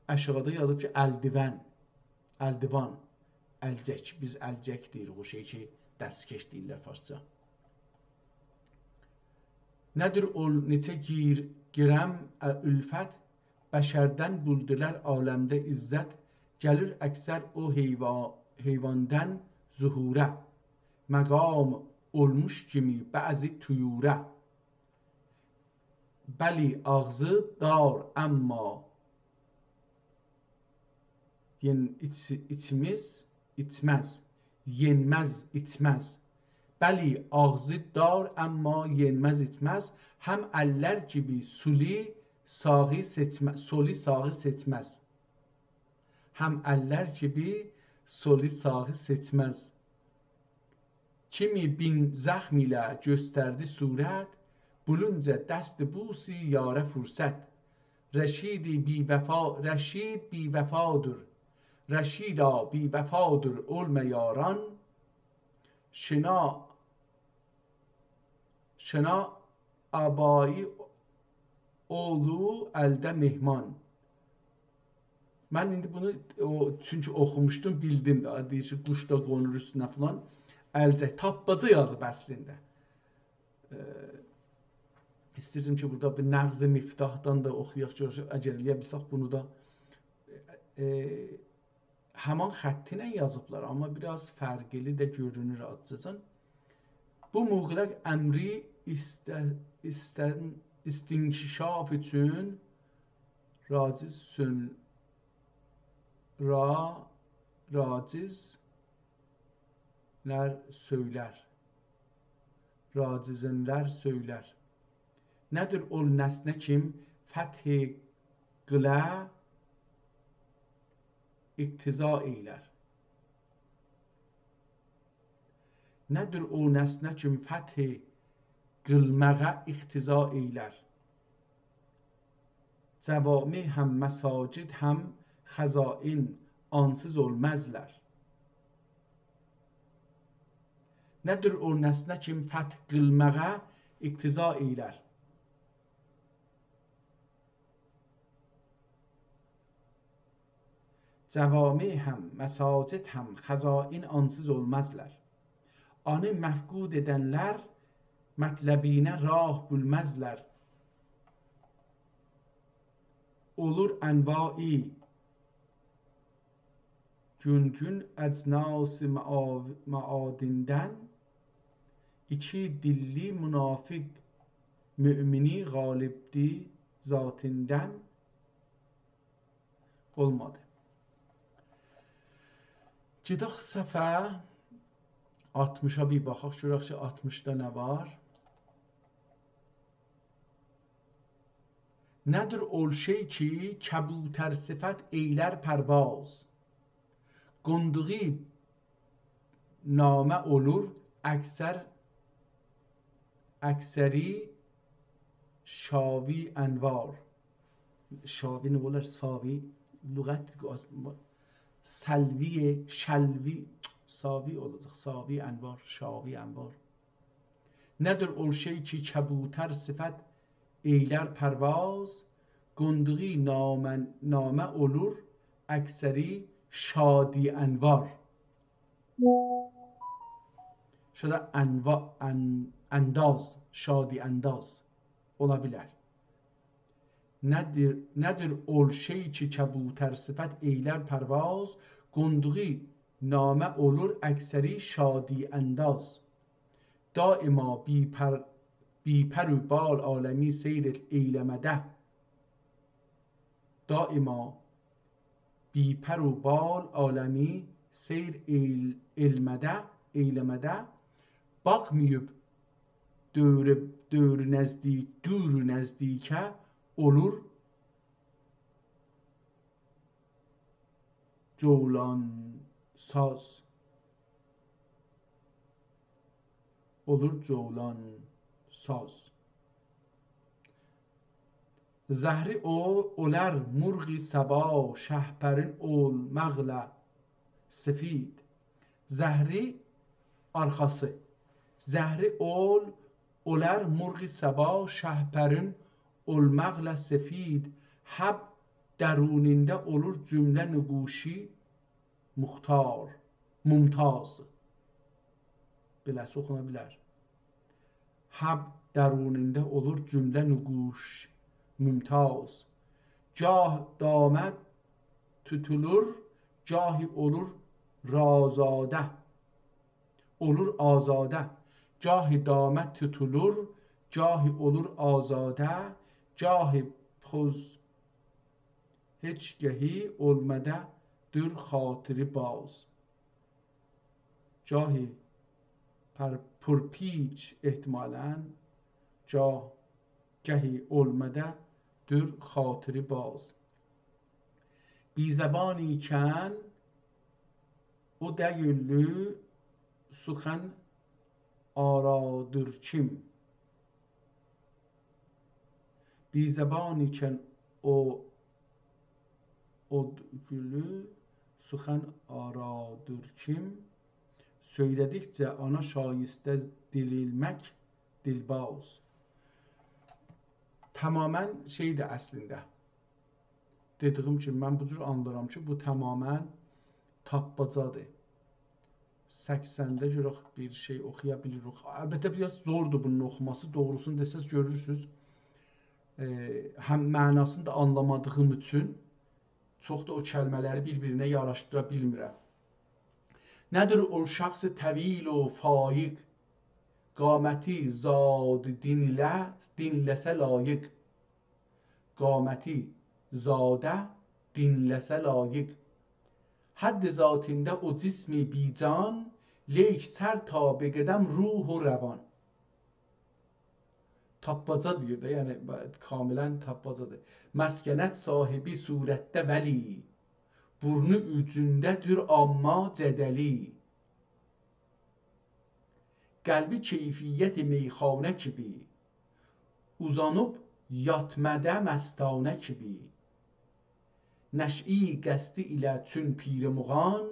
آشاغیدا یازیب کی، الدیون، الدیوان، الجک. بیز الجک دئییریک، او شئی کی، دستکش دئییرلر فارسجا. نه‌دیر اول نئچه گیر، گرم، ا، الفت، بشردن بولدولار عالمده عزت، گلیر اکثر او حیوا-، حیواندن ظهوره، مقام اولموش کیمی بعضی طیوره. بلی، آغزی دار، اما یئن-، ایچ-، ایچمیز، ایچمز، یئنمز، ایچمز. بلی، آغزی دار، اما یئنمز، ایچمز. هم اللر کیمی سولی ساغی سئچمه-، سولی ساغی سئچمز. هم اللر کیمی سولی ساغی سئچمز. کیمی بین زخم ایله گؤستردی صورت، بولونجا دست بوسی یاره فرصت. رشیدی بی‌وفا، رشید بی‌وفادیر، رشیدا بی‌وفادیر اولما یاران. شنا، شنا آبایی اولو الده مهمان. من ایندی بونو، او، چونکی اوخوموشدوم، بیلدیم ده. دئییر کی، قوش دا قونور اوستونه فلان. الجک، تاپماجا یازیب اصلینده. ائ، ایسته‌ییردیم کی، بورادا بیر نغز مفتاحدان دا اوخویاق، گؤرک، اگر ائلیه بیلسک بونو دا، ائ، همان خطی ایله یازیبلار، آمما بیر آز فرقلی ده گؤرونور آزجاجان. بو مغلق امری ایسته-، ایستن-، استنکشاف اوچون راجز سؤن-، را-، راجزلر سؤیلر. راجزینلر سؤیلر. نه‌دیر اول نسنه کیم فتح قیله اقتضا ائیلر؟ نه‌دیر او نسنه کیم فتح قیلماغا اقتضا ائیلر؟ جوامع هم، مساجد هم، خزائن آنسیز اولمازلار. نه‌دیر او نسنه کیم فتح قیلماغا اقتضا ائیلر؟ جوامع هم، مساجد هم، خزائن آنسیز اولمازلار. آنی مفقود ائدنلر مطلبینه راه بیلمزلر. اولور انواعی گونگون اجناس معا-، معادندن، ایکی دیللی منافق مؤمنی غالبدی ذاتندن. اولمادی. گئدک صفحه آلتمیشا بیر باخاق، گؤرک کی، آلتمیشدا نه وار؟ نه‌دیر اول شئی کی، کبوتر صفت ائیلر پرواز؟ قوندوغو نامه اولور اکثر، اکثری شاوی انوار. شاوی نه اولار؟ ساوی. لغت سلوی، شلوی، ساوی اولاجاق. ساوی انوار، شاوی انوار. نه‌دیر اول شئی کی، کبوتر صفت ائیلر پرواز، قوندوغو نامه، نامه اولور اکثری شادی انوار. شده انوا-، ان-، انداز، شادی انداز اولا بیلر. نه‌دیر، نه‌دیر اول شئی کی، کبوتر صفت ائیلر پرواز، قوندوغو نامه اولور اکثری شادی انداز. دایما بی پر-، بی پر و بال عالمی سیر ائیله‌مه‌ده. دایما بی پر و بال عالمی سیر ائیل-، ائلمه‌ده، ائیله‌مه‌ده، باخماییب دؤورو، دؤورو نزدیک، دورو نزدیکه اولور جولان‌ساز. اولور جولان‌ساز. زهری او-، اولار مرغ صبا، شهپرین اولماقلا سفید. زهری آرخاسی. زهری اول-، اولار مرغ صبا شهپرین اولماقلا سفید، حب درونینده اولور جمله نقوشی مختار، ممتاز. بئله‌سی اوخونا بیلر. حب درونینده اولور جمله نقوش ممتاز. گاه دامه توتولور، گاهی اولور رازاده. اولور آزاده. گاهی دامه توتولور، گاهی اولور آزاده، گاهی پوز، هئچ گهی اولمادا دور خاطری باز. گاهی پر-، پرپیچ احتمالاً، گاه-، گهی اولمادا دور خاطری باز. بی‌زبان ایکن او دئییلدی سخن آرادور کیم. بی‌زبان ایکن او، او دئییلدی سخن آرادور کیم. سؤیله‌دیکجه آنا شایسته دیلینمک دیلباز. تماماً شئیدیر اصلینده. دئدیگیم کیمی، من بو جور آنلاییرام کی، بو تماماً تاپماجادیر. سکسنده گؤرک بیر شئی اوخویا بیلیریک. البته، بیر آز زوردور بونون اوخوماسی. دوغروسونو دئسز، گؤرورسوز، ائ، هم معناسینی دا آنلامادیغیم اوچون چوخ دا او کلمه‌لری بیر-بیرینه یاراشدیرا بیلمیرم. نه‌دیر او شخص طویل و فایق، قامتی زاد دینله-، دینله‌سه لایق. قامتی زاد دینله‌سه لایق. حد ذاتینده او جسمی بی‌جان، لیک سر تا به قدم روح و روان. تاپماجا دئییر ده، یعنی، با-، کاملاً تاپماجادیر. مسکنت صاحبی صورتده ولی، بورنو اوجونده‌دیر آمما جدلی. قلبی کیفیت میخانه کیبی، اوزانیب یاتمادا مستانه کیبی. نشئی قصدی ایله چون پیر مغان،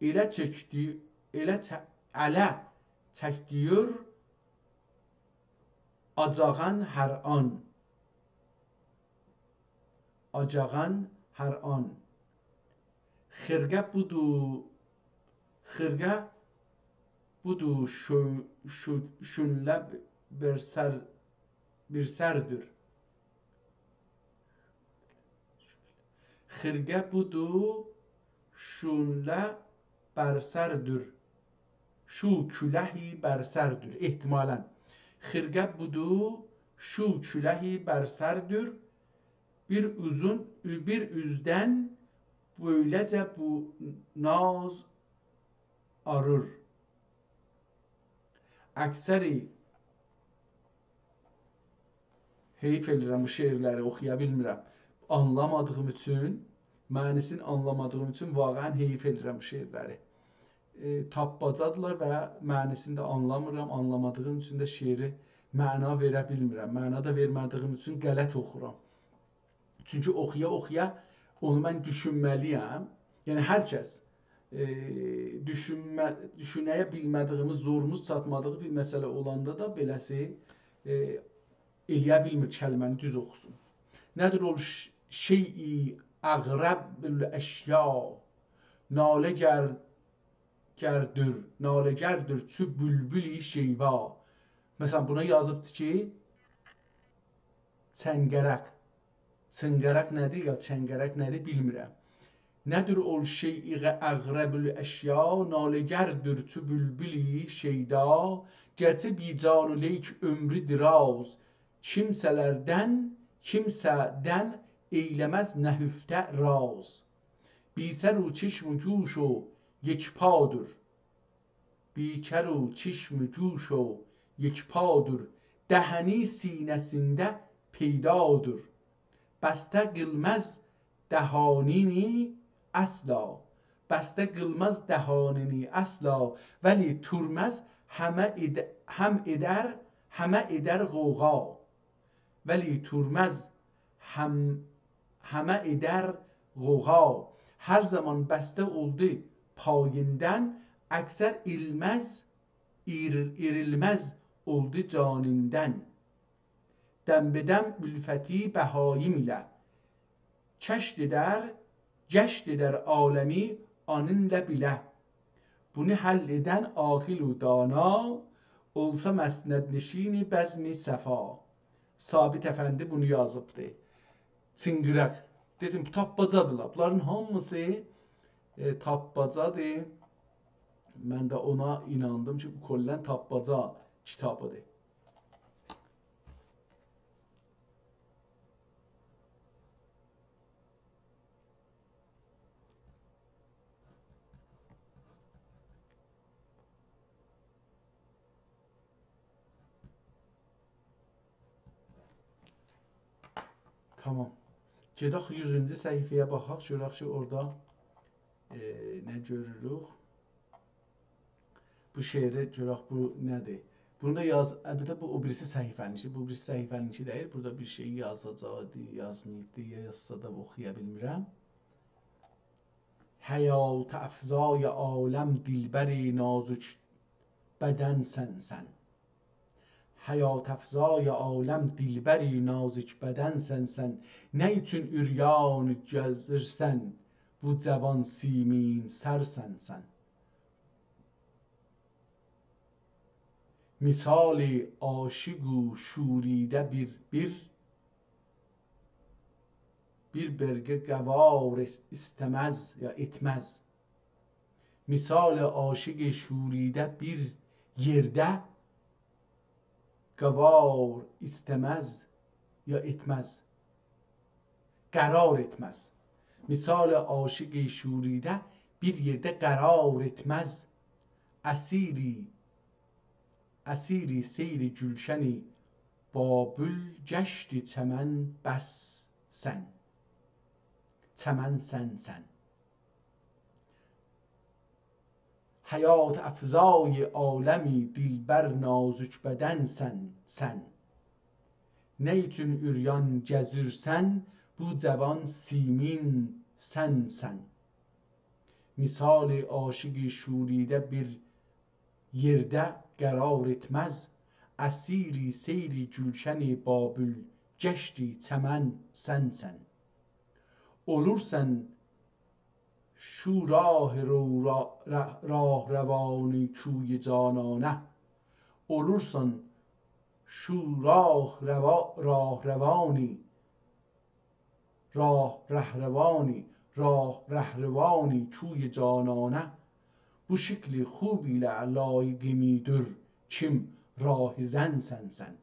ائله چکدی-، ائله چه-، اله چکدییر آجاغان هر آن. آجاغان هر آن. خرقه بودور، خرقه بودور شؤ-، شؤ-، شؤنله بیر سر-، بیر سردور. خرقه بودور، شؤنله بر سردور. شو کلهی بر سردور. احتمالاً. خرقه بودور، شو کلهی بر سردور. بیر اوزون، بیر اوزدن بؤیله‌جه بو ناز آریر. اکثری، حیف ائدیرم، بو شعرلری اوخویا بیلمیرم. آنلامادیغیم اوچون، معنی‌سینی آنلامادیغیم اوچون واقعاً حیف ائدیرم بو شعرلری. ائ، تاپماجادیلار و معنی‌سینی ده آنلامیرام، آنلامادیغیم اوچون ده شعری معنا وئره بیلمیرم. معنا دا وئرمه‌دیگیم اوچون غلط اوخورام. چونکی اوخویا-اوخویا اونو من دوشونمه‌لی‌یم. یعنی هر کس، ائ، دوشونمه-، دوشونه بیلمه‌دیگیمیز، زوروموز چاتمادیغی بیر مسئله اولاندا دا بئله‌سی، ائ، ائلیه بیلمیر کلمه‌نی دوز اوخوسون. نه‌دیر او ش-، شیئی اغرب الاشیا، ناله گر-، گردور، ناله گردور چو بولبولی شیوا. مثلاً، بونا یازیبدی کی، چنگرک. چینقاراق نه‌دیر یا چنگرک نه‌دیر، بیلمیرم. نه‌دیر او شیئی اغرب الاشیا، ناله گردور چو بولبولی شیدا. گرچه بی‌جان و لیک عمرو دراز، کیمسه‌لردن، کیمسه‌دن ائیله‌مز نهفته راز. بی‌سر و چشم و گوش و یکپادور. بی‌کر و چشم و گوش و یکپادور، دهنی سینه‌سینده پیدادور. بسته قیلماز دهانینی اصلا، بسته قیلماز دهانینی اصلا، ولی تورمز همه ائد-، هم ائدر، همه ائدر غوغا. ولی تورمز هم، همه ائدر غوغا. هر زامان بسته اولدو پاییندان، اکثر ایلمز، ایریر-، ایریلمز اولدو جانیندن. دم به دم الفتی بهایم ایله، کشت ائدر، گشت ائدر عالمی آنینلا بیله. بونو حل ائدن عاقل و دانا، اولسا مسندنشین بزم صفا. ثابت افندی بونو یازیبدی. چینقیراق. دئدیم، تاپماجادیلار. بونلارین هامیسی، ائ، تاپماجادیر. من ده اونا ایناندیم کی، بو کلاً تاپماجا کیتابیدیر. تامام. گئدک یوزونجو صفحه‌یه باخاق، گؤرک کی، اورادا، ائ، نه گؤروروک. بو شعری گؤرک، بو نه‌دیر؟ بونو دا یاز، البته، بو او بیریسی صفحه‌نینکی، بو بیریسی صفحه‌نینکی دئییل. بورادا بیر شئی یازاجاقدی، یازماییبدی، یا یازسا دا اوخویا بیلمیرم. حیات‌افزای عالم، دلبر نازک‌بدن‌سن سن. حیات‌افزای عالم، دلبر نازک‌بدن‌سن سن. نه اوچون عریان گزیرسن، بو جوان سیمین‌سرسن سن؟ مثال عاشق و شوریده بیر، بیر، بیر برقه قوار ایس-، ایسته‌مز یا ائتمز. مثال عاشق شوریده بیر یئرده قوار ایسته‌مز یا ائتمز. قرار ائتمز. مثال عاشق شوریده بیر یئرده قرار ائتمز. اسیری، اسیری سیر گلشن بابل، گشت چمن بس سن. چمن سن سن. حیات‌افزای عالمی، دلبر نازک‌بدن‌سن سن. نه اوچون عریان گزیرسن، بو جوان سیمین‌سن سن؟ مثال عاشق شوریده بیر یئرده قرار ائتمز. اسیر سیر گلشن بابل، گشت چمن سن سن. اولورسان شو راه رو-، را-، راه‌روانی کوی جانانه. اولورسان شو راه روا-، راه‌روانی، راه ره‌روانی، راه ره‌روانی کوی جانانه. بو شکل خوب ایله لایق می‌دور کیم راه‌زن‌سن سن؟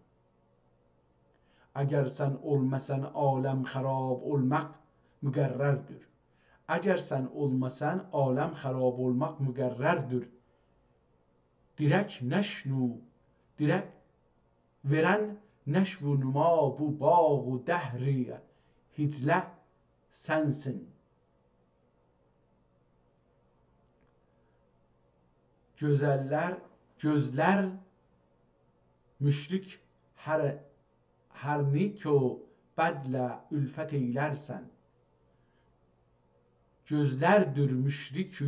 اگر سن اولماسان، عالم خراب اولماق مقرردیر. اگر سن اولماسان، عالم خراب اولماق مقرردیر. دیرک نشو، دیرک وئرن نشو و نما بو باغ و دهر هجله سنسن. گؤزللر، گؤزلر مشرک هر، هر نیک و بدله الفت ائیلرسن. گؤزلردیر مشرک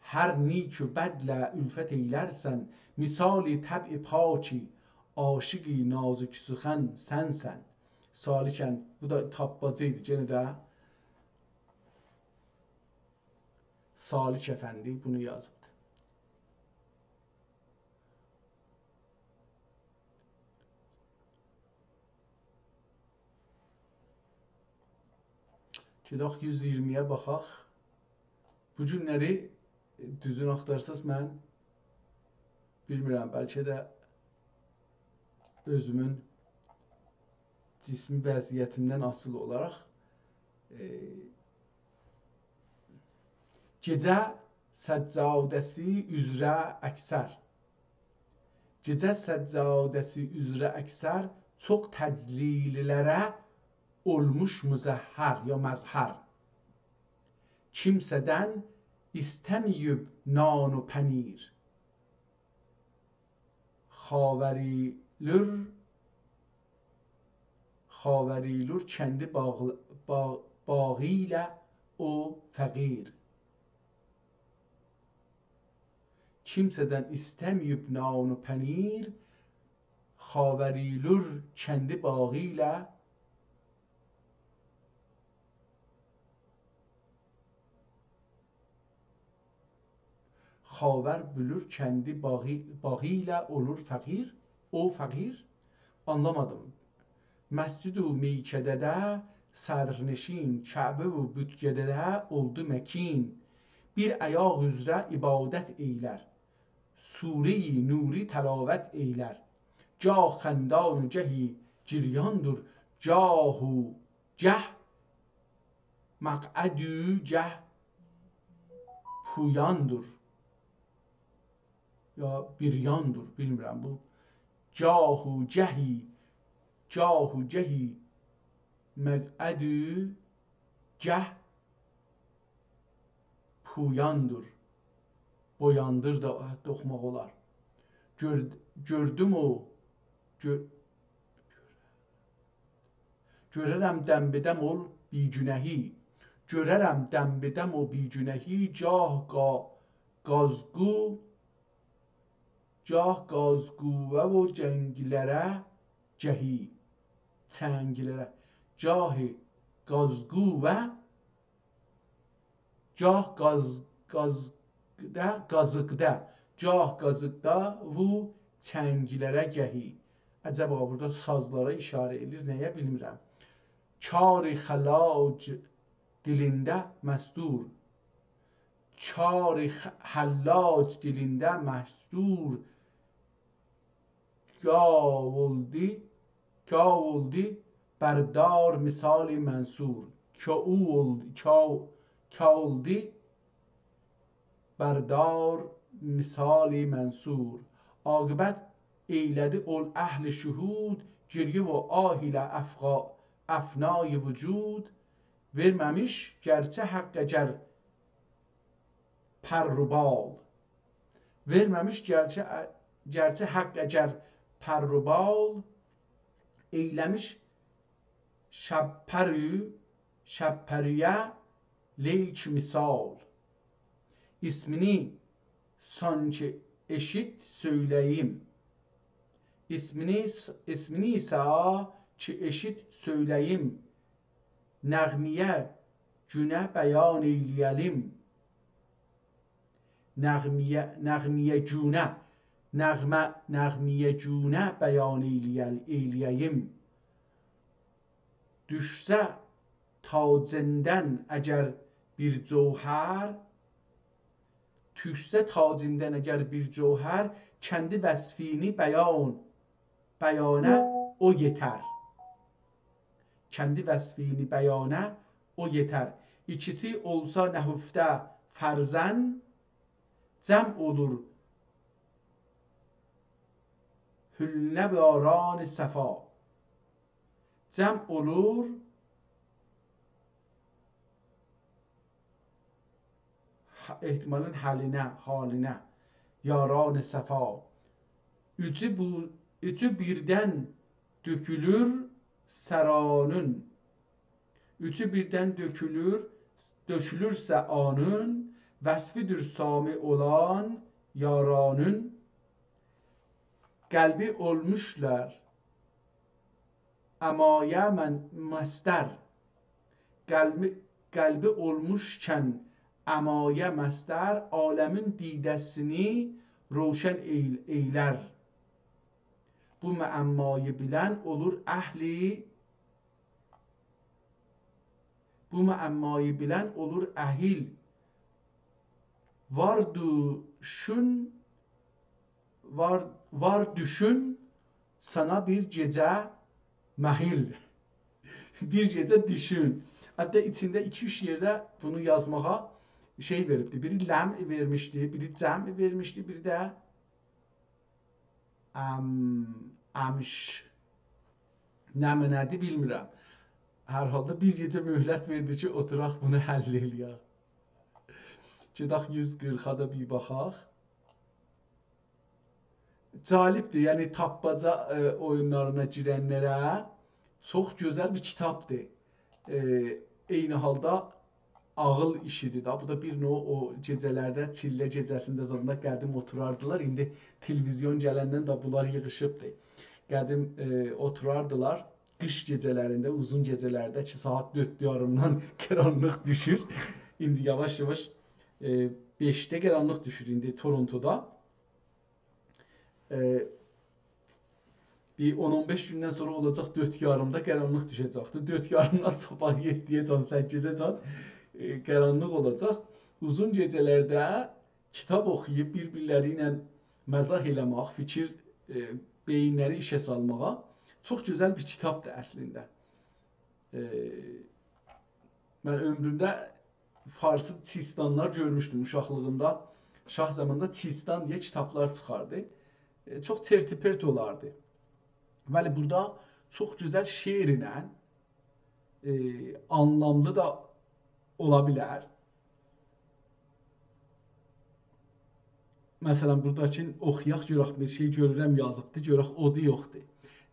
هر نیک و بدله الفت ائیلرسن. مثال طبع پاک عاشق نازک سخن سنسن. سالکن، بو دا تاپماجا ایدی، یئنه ده سالک افندی بونو یازیبدی. گئدک یوز ایگیرمی‌یه باخاق. بو گونلری، ائ، دوزون آختارساز، من بیلمیرم، بلکه ده اؤزومون جسمی وضعیتیمدن آسیلی اولاراق، ائ، گئجه سجاده‌سی اوزره اکثر، گئجه سجاده‌سی اوزره اکثر چوخ تجلیل‌لره اولموش مظهر یا مظهر. کیمسه‌دن ایسته‌مه‌ییب نان و پنیر. خاوریلور، خاوریلور کندی باغ-، باغ-، باغی ایله او فقیر. کیمسه‌دن ایسته‌مه‌ییب نان و پنیر، خاوریلور کندی باغی ایله، خاور بولور کندی باغی، باغی ایله اولور فقیر، او فقیر. آنلامادیم. مسجد و میکده‌ده، صدرنشین، کعبه و بتگده‌ده اولدو مکین. بیر ایاق اوزره عبادت ائیلر، سوره‌ی نوری تلاوت ائیلر. گاه خندان و گهی گریاندور، گاه و گه مقعد و گه پویاندور. یا بریاندور، بیلمیرم بو. گاه و گهی، گاه و گهی مقعد و گه پویاندور. بویاندور دا اوخوماق اولار. گؤر-، گؤردوم او، گؤ-، گؤررم دم‌به‌دم اول بی‌گونهی. گؤررم دم‌به‌دم او بی‌گونهی، گاه قا-، قازقو، گاه قازقووه و جنگلره گهی، چنگلره، گاه قازقووه، گاه قاز-، قازقده، قازیقده، گاه قازیقدا و چنگلره گهی. عجبا بورادا سازلارا ایشاره ائدیر، نه‌یه بیلمیرم. کار خلاج دیلینده مستور، کار خ-، حلاج دیلینده مستور، گاو اولدو، گاو اولدو بردار مثال منصور. کا او اولدو، کا، کا اولدو بردار مثال منصور. عاقبت ائیله‌دی اول اهل شهود، گریه و آه ایله افغا-، افنای وجود. وئرمه‌میش گرچه حق اگر پر و بال. وئرمه‌میش گرچه، گرچه حق اگر پر و بال، ائیله‌میش شب‌پری، شب‌پری‌یه لیک مثال. اسمینی سانکی ائشیت سؤیله‌ییم. اسمینی، اسمینی ایسه کی ائشیت سؤیله‌ییم، نغمه‌یه گونه بیان ائیله‌یه‌لیم. نغمه‌یه، نغمه‌یه گونه، نغمه، نغمه‌یه گونه بیان ائیله‌یه-، ائیله‌یه‌ییم. دوشسه تاجیندن اگر بیر جوهر، دوشسه تاجیندن اگر بیر جوهر، کندی وصفینی بیان، بیانه او یئتر. کندی وصفینی بیانه او یئتر. ایکیسی اولسا نهفته فرضاً، جمع اولور حلینه یاران صفا. جمع اولور، ح-، احتمالاً حلینه، حالینه، یاران صفا. اوچو بو، اوچو بیردن دؤکولور سرانین. اوچو بیردن دؤکولور، دؤکولورسه آنین، وصفیدیر سامع اولان یارانین. قلبی اولموشلار عمایه من-، مستر. قلبی، قلبی اولموشکن عمایه مستر، عالمین دیده‌سینی روشن ائیل-، ائیلر. بو معمایی بیلن اولور اهلی، بو معمایی بیلن اولور اهیل. وار دوشون، وار، وار دوشون، سانا بیر گئجه مهیل. بیر گئجه دوشون. حتی ایچینده ایکی-اوچ یئرده بونو یازماغا شئی وئریبدی. بیری لمع وئرمیشدی، بیری جمع وئرمیشدی، بیری ده ام، امش. نمنه‌دیر، بیلمیرم. هر حالدا بیر گئجه مهلت وئردی کی، اوتوراق بونو حل ائله‌یک. گئدک یوز قیرخا دا بیر باخاق. جالبدیر، یعنی تاپماجا، ائ، اویونلارینا گیرنلره چوخ گؤزل بیر کیتابدیر. ائ، عینی حالدا عاغیل ایشیدیر دا. بو دا بیر نوع او گئجه‌لرده، چیلله گئجه‌سینده زادیندا قدیم اوتوراردیلار. ایندی تلویزیون گلندن ده بونلار ییغیشیبدیر. قدیم، ائ، اوتوراردیلار. قیش گئجه‌لرینده، اوزون گئجه‌لرده کی، ساعات دؤرد یاریمدان قارانلیق دوشور. ایندی یاواش-یاواش، ائ، بئشده قارانلیق دوشور ایندی تورونتودا. ائ، بیر اون اون بئش گوندن سونرا اولاجاق دؤرد یاریمدا قارانلیق دوشه‌جکدیر. دؤرد یاریمدان صاباح یئددی‌یه‌جن، سککیزه‌جن، ائ، قارانلیق اولاجاق. اوزون گئجه‌لرده کیتاب اوخویوب، بیر-بیرلری ایله مزاح ائله‌مک، فیکیر، ائ، بئیینلری ایشه سالماغا چوخ گؤزل بیر کیتابدیر اصلینده. ائ، من عؤمرومده فارسی چیستانلار گؤرموشدوم اوشاقلیغیمدا. شاه زامانیندا چیستان دئیه کیتابلار چیخاردی. ائ، چوخ چرت و پرت اولاردی. ولی بورادا چوخ گؤزل شعرله، ائ، آنلاملی دا اولا بیلر. مثلا، بوراداکینی اوخویاق، گؤرک، بیر شئی گؤرورم یازیبدی، گؤرک اودو یوخدور.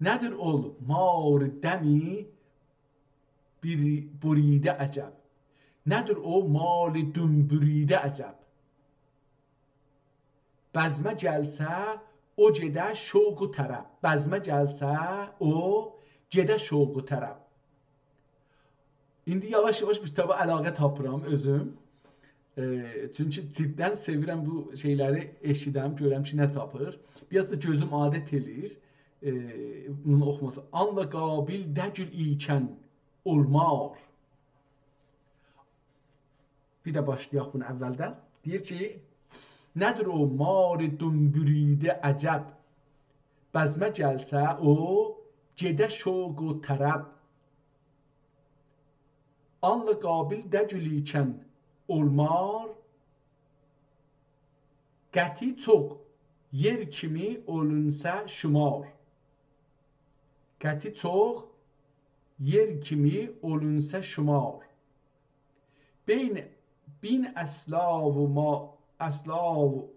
نه‌دیر اول مار دمی بیر-، بریده عجب؟ نه‌دیر او مار دم بریده عجب؟ بزمه گلسه، او گئده شوق و طرب. بزمه گلسه، او گئده شوق و طرب. ایندی یاواش-یاواش بو کیتابا علاقه تاپیرام اؤزوم. ائ، چونکی جداً سئویرم بو شئیلری ائشیدم، گؤرم کی، نه تاپیر. بیر آز دا گؤزوم عادت ائله‌ییر، ائ، بونو اوخوماسا. آن لا قابیل دگیل ایکن اولمار. بیر ده باشلایاق بونو اولدن. دئییر کی، نه‌دیر او مار دم بریده عجب؟ بزمه گلسه او گئده شوق و طرب. آن لا قابیل دگیل ایکن اولمار، قطعی چوخ یئر کیمی اولونسا شومار. قطعی چوخ یئر کیمی اولونسا شومار. بین، بین اصلا و ما، اصلا و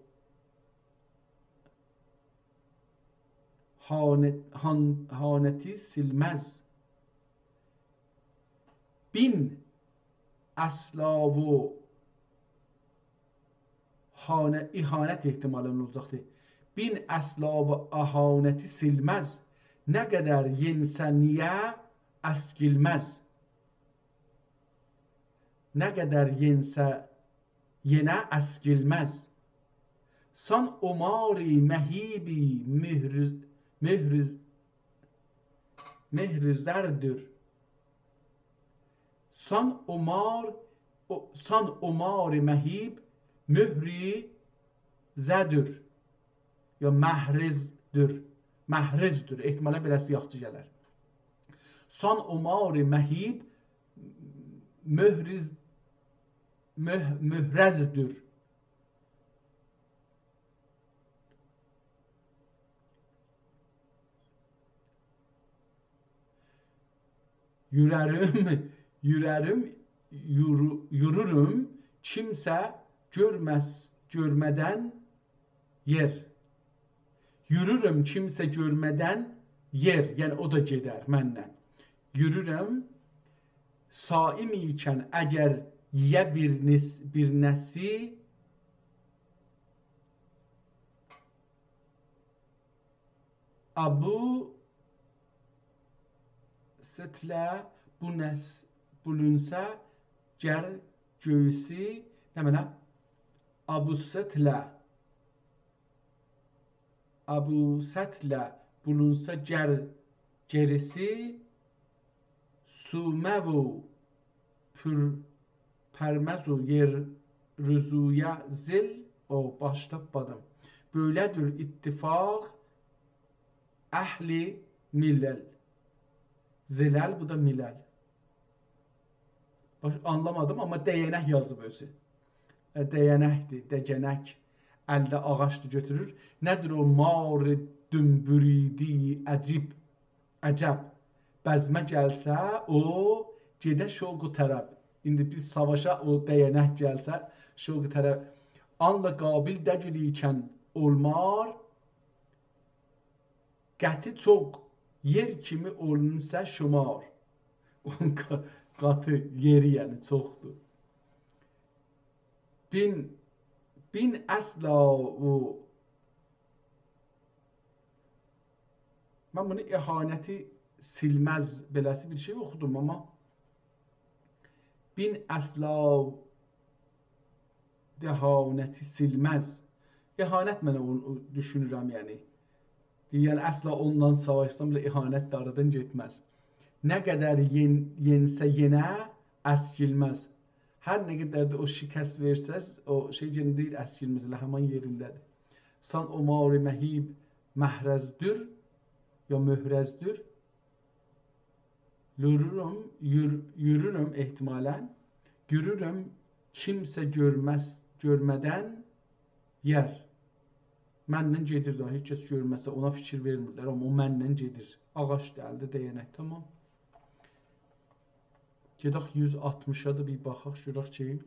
هانت-، هان-، هانتی سیلمز. بین اصلا و هانه-، اهانت احتمالاً اولاجاقدیر. بین اصلا و اهانتی سیلمز، نه قدر یئنسه نییه اسکیلمز. نه قدر یئنسه یئنه اسکیلمز. سان او ماری مهیبی مهر، مهر، مهر زردور. سان او مار، او، سان او ماری مهیب مهری زدور. یا مهرزدور. مهرزدور. احتمالاً بئله‌سی یاخشی گلر. سان او ماری مهیب مهرز، مه-، مهرزدور. یوررم، یوررم، یورو-، یورورم، کیمسه گؤرمز، گؤرمه‌دن یئر. یورورم کیمسه گؤرمه‌دن یئر، یعنی او دا گئدر منن. یورورم، صائم ایکن اگر یئیه بیر نس-، بیر نسی، ابو ستله بو نس-، بولونسا گر گؤیوسو، نمنه؟ ابو ستله، ابو ستله بولونسا گر گئریسی، سومه و پور پرمز و یئر روزویا زیل، او باش تاپمادیم. بؤیله‌دیر اتفاق اهل ملل. زلل، بو دا ملل. باخ، آنلامادیم، آمما دگنک یازیب اؤزو. ائ، دگنکدیر، دگنک. الده آغاجدیر، گؤتورور. نه‌دیر او مار دم بریدی عجیب؟ عجب، بزمه گلسه او گئده شوق و طرب. ایندی بیر ساواشا او دگنک گلسه، شوق و طرب. آن لا قابیل دگیل ایکن اولمار، قطعی چوخ یئر کیمی اولونسا شومار. اونون قا-، قاتی یئری، یعنی چوخدور. بین، بین اصلا او من بونو اهانتی سیلمز بئله‌سی بیر شئی اوخودوم، آمما بین اصلا دهانتی سیلمز. اهانت من اونو دوشونورم، یعنی. دئییر، یعنی، اصلا اوننان ساواشسام بئله اهانت ده آرادان گئتمز. نه قدر یئن-، یئنسه یئنه، اسکیلمز. هر نه قدر ده او شکست وئرسز، او شئی یئنه دئییر، اسکیلمز، ائله همان یئرینده‌دیر. سان عمار مهیب محرزدور، یا محرزدور. یوروروم، یور-، یوروروم احتمالا. گؤرورم، کیمسه گؤرمز، گؤرمه‌دن یئر. منن گئدیر ده، هئچ کس گؤرمه‌سه، اونا فیکیر وئرمیرلر، آمما او منن گئدیر. آغاج دئییلدی، دَیَنک، تامام. گئدک یوز آلتمیشا دا بیر باخاق، گؤرک کی،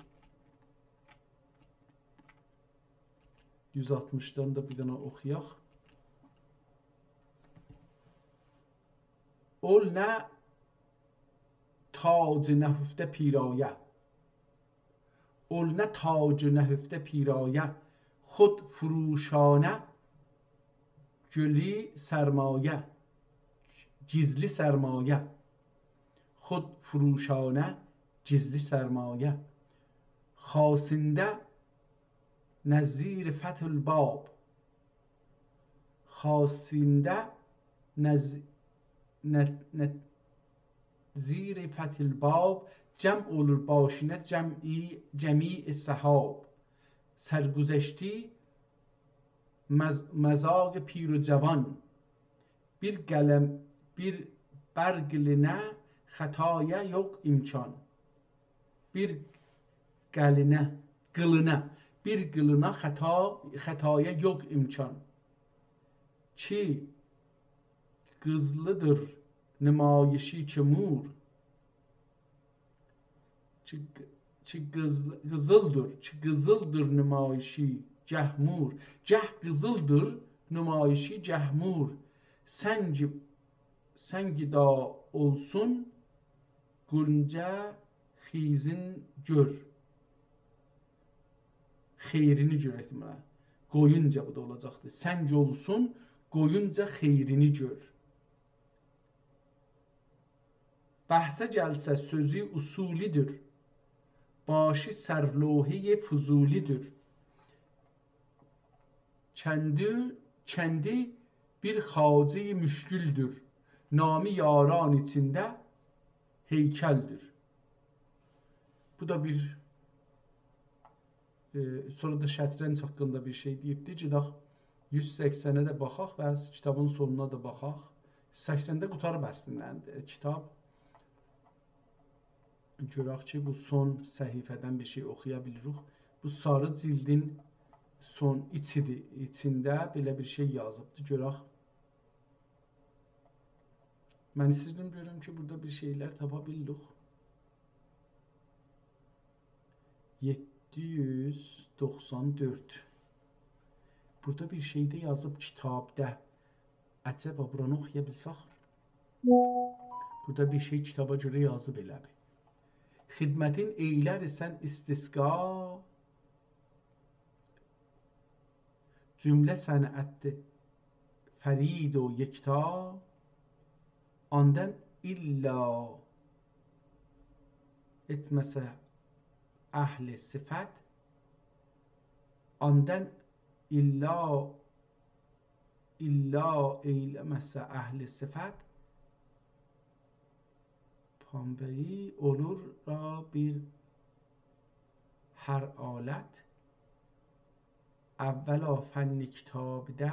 یوز آلتمیشدان دا بیر دنه اوخویاق. اول نه تاج نهفته پیرایه، اول نه تاج نهفته پیرایه، خودفروشانه گلی سرمایه، گیزلی سرمایه. خودفروشانه گیزلی سرمایه. خاصینده نذیر فتح الباب، خاصینده نذ-، نه-، نه-، نذیر فتح الباب، جمع اولور باشینه جمعی-، جمیع سحاب. سرگذشتی مذ-، مذاق پیر و جوان، بیر قلم، بیر بر قلینه خطایا یوخ امکان. بیر قلینه، قلینا، بیر قلینا خطا، خطایا یوخ امکان. کی قیزلیدیر نمایشی گه مور، کی، کی قیزل-، قیزیلدیر، کی قیزیلدیر نمایشی گه مور، گه قیزیلدیر نمایشی گه مور. سنگ، سنگ دا اولسون قویونجا خیزین گؤر. خیرینی گؤر احتمالا. قویونجا بو دا اولاجاقدیر. سنگ اولسون قویونجا خیرینی گؤر. بحثه گلسه سؤزو اصولی‌دیر، باشی سرلوحهٔ فضولی‌دیر. کندی، کندی بیر خواجهٔ مشکل‌دور، نامی یاران ایچینده هیکل‌دور. بو دا بیر ائ، سونرا دا شطرنج حاقیندا بیر شئی دئییبدی. گئدک یوز سکسنه ده باخاق و کیتابین سونونا دا باخاق. سکسنده قوتاریب اصلینده، ائ، کیتاب. گؤرک کی، بو سون صفحه‌دن بیر شئی اوخویا بیلیریک. بو ساری جیلدین سون ایچیدیر، ایچینده بئله بیر شئی یازیبدی. گؤرک. من ایسته‌ییردیم گؤروم کی، بورادا بیر شئیلر تاپا بیلدیک. یئددی یوز دوخسان دؤرد. بورادا بیر شئی ده یازیب کیتابدا. عجبا، بورانی اوخویا بیلسک. بورادا بیر شئی کیتابا گؤره یازیب ائله بیل. خدمتین ائیلر ایسن استسقا، جمله صنعتدی فرید و یکتا، آندان الا ائتمه‌سه اهل صفت، آندان الا، الا ائیله‌مه‌سه اهل صفت، پانبه‌یی اولور را بیر هر آلت، اولا فن کیتابیده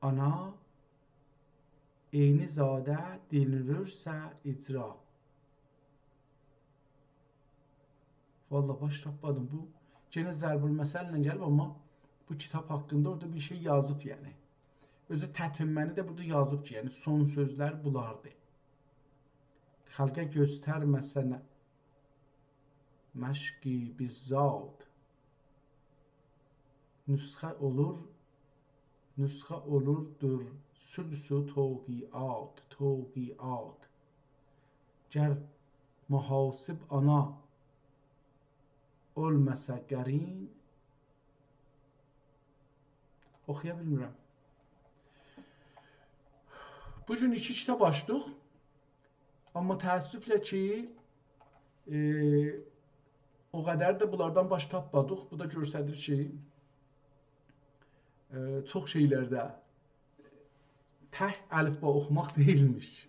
آنا، عینی زاده دینیرورسه اجرا. والله باش تاپمادیم. بو یئنه ضرب‌المثل‌له گلیب، آمما بو کیتاب حاقیندا اورادا بیر شئی یازیب، یعنی. اؤزو تتمه‌نی ده بورادا یازیب کی، یعنی سون سؤزلر بولاردی. خلقه گؤسترمه‌سن مشقی بی‌زاد، نسخه اولور، نسخه اولوردور ثلث توقیعات، توقیعات. گر محاسب آنا اولماسا قرین، اوخویا بیلمیرم. بو گون ایکی کیتاب آچدیق. آمما تأسفله کی، ائ، او قدر ده بونلاردان باش تاپمادیق. بو دا گؤستریر کی، ائ، چوخ شئیلرده تک الفبا اوخوماق دئییلمیش.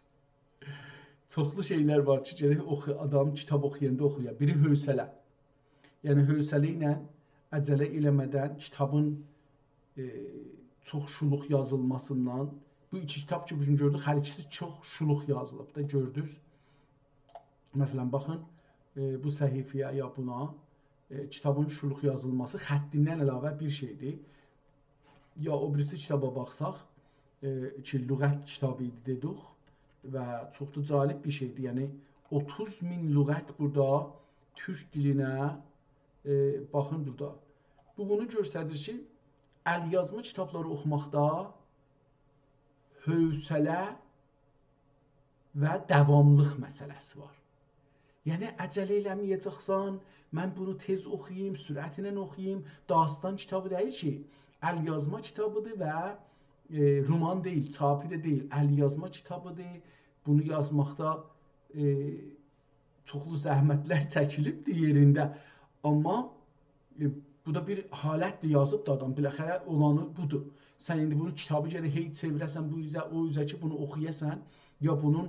چوخلو شئیلر وار کی، گرک اوخو-، آدام کیتاب اوخویاندا اوخویا. بیری حوصله. یعنی، حوصله ایله، عجله ائله‌مه‌دن، کیتابین، ائ، چوخ شولوق یازیلماسیندان، بو ایکی کیتاب کی، بو گون گؤردوک، هر ایکیسی چوخ شولوق یازیلیب دا، گؤردونوز. مثلا، باخین، ائ، بو صفحه‌یه یا بونا، ائ، کیتابین شولوق یازیلماسی خطیندن علاوه بیر شئیدیر. یا او بیریسی کیتابا باخساق، ائ، کی، لغت کیتابی ایدی دئدیک و چوخ دا جالب بیر شئیدیر. یعنی، اوتوز مین لغت بورادا تورک دیلینه، ائ، باخین بورادا. بو بونو گؤستریر کی، ال‌یازما کیتابلاری اوخوماقدا حوصله و داواملیق مسئله‌سی وار. یعنی، عجله ائله‌مه‌یه‌جکسن، من بونو تئز اوخویوم، سرعتله اوخویوم. داستان کیتابی دئییل کی، ال‌یازما کیتابیدیر و، ائ، رومان دئییل، چاپی ده دئییل، ال‌یازما کیتابیدیر. بونو یازماقدا، ائ، چوخلو زحمتلر چکیلیبدیر یئرینده. آمما، ائ، بو دا بیر حالتدیر، یازیب دا آدام. بالاخره اولانی بودور. سن ایندی بونو کیتابی گرک هئی چئویره‌سن بو اوزه، او اوزه کی، بونو اوخویاسان، یا بونون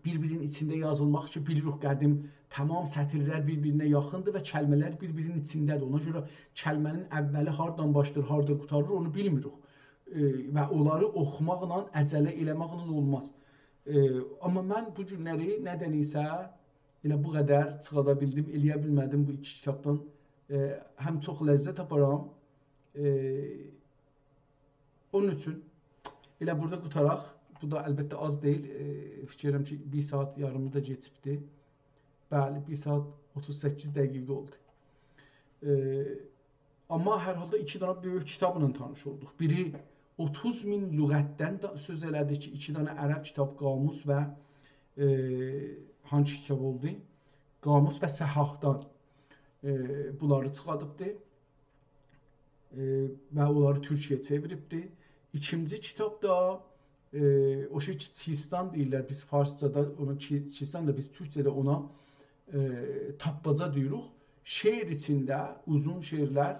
بیر-بیرینین ایچینده یازیلماق کی، بیلیریک قدیم تمام سطیرلر بیر-بیرینه یاخیندیر و کلمه‌لر بیر-بیرینین ایچینده‌دیر. اونا گؤره کلمه‌نین اولی هاردان باشلاییر، هاردا قوتاریر، اونو بیلمیریک. ائ، و اونلاری اوخوماقلا، عجله ائله‌مکله اولماز. ائ، آمما من بو گونلری نه‌دنسه ائله بو قدر چیخادا بیلدیم، ائلیه بیلمه‌دیم بو ایکی کیتابدان، ائ، هم چوخ لذت آپارام، ائ، اونون اوچون ائله بورادا قوتاراق. بو دا البته آز دئییل، ائ، فیکیر ائدیرم کی، بیر ساعات یاریمی دا کئچیبدی. بلی، بیر ساعات اوتوز سککیز دقیقه اولدو. ائ، آمما هر حالدا ایکی دنه بؤیوک کیتابلا تانیش اولدوق. بیری اوتوز مین لغتدن ده سؤز ائله‌دی کی، ایکی دنه عرب کیتاب، قاموس و، ائ، هانسی کیتاب اولدو؟ قاموس و صحاحدان، ائ، بونلاری چیخاردیبدی، ائ، و اونلاری تورکجه‌یه چئویریبدی. ایکینجی کیتاب دا، ائ، او شئی کی، چیستان دئییرلر بیز فارسجادا، اونا چی-، چیستان دا بیز تورکجه‌ده اونا، ائ، تاپماجا دئییریک. شعر ایچینده اوزون شعرلر،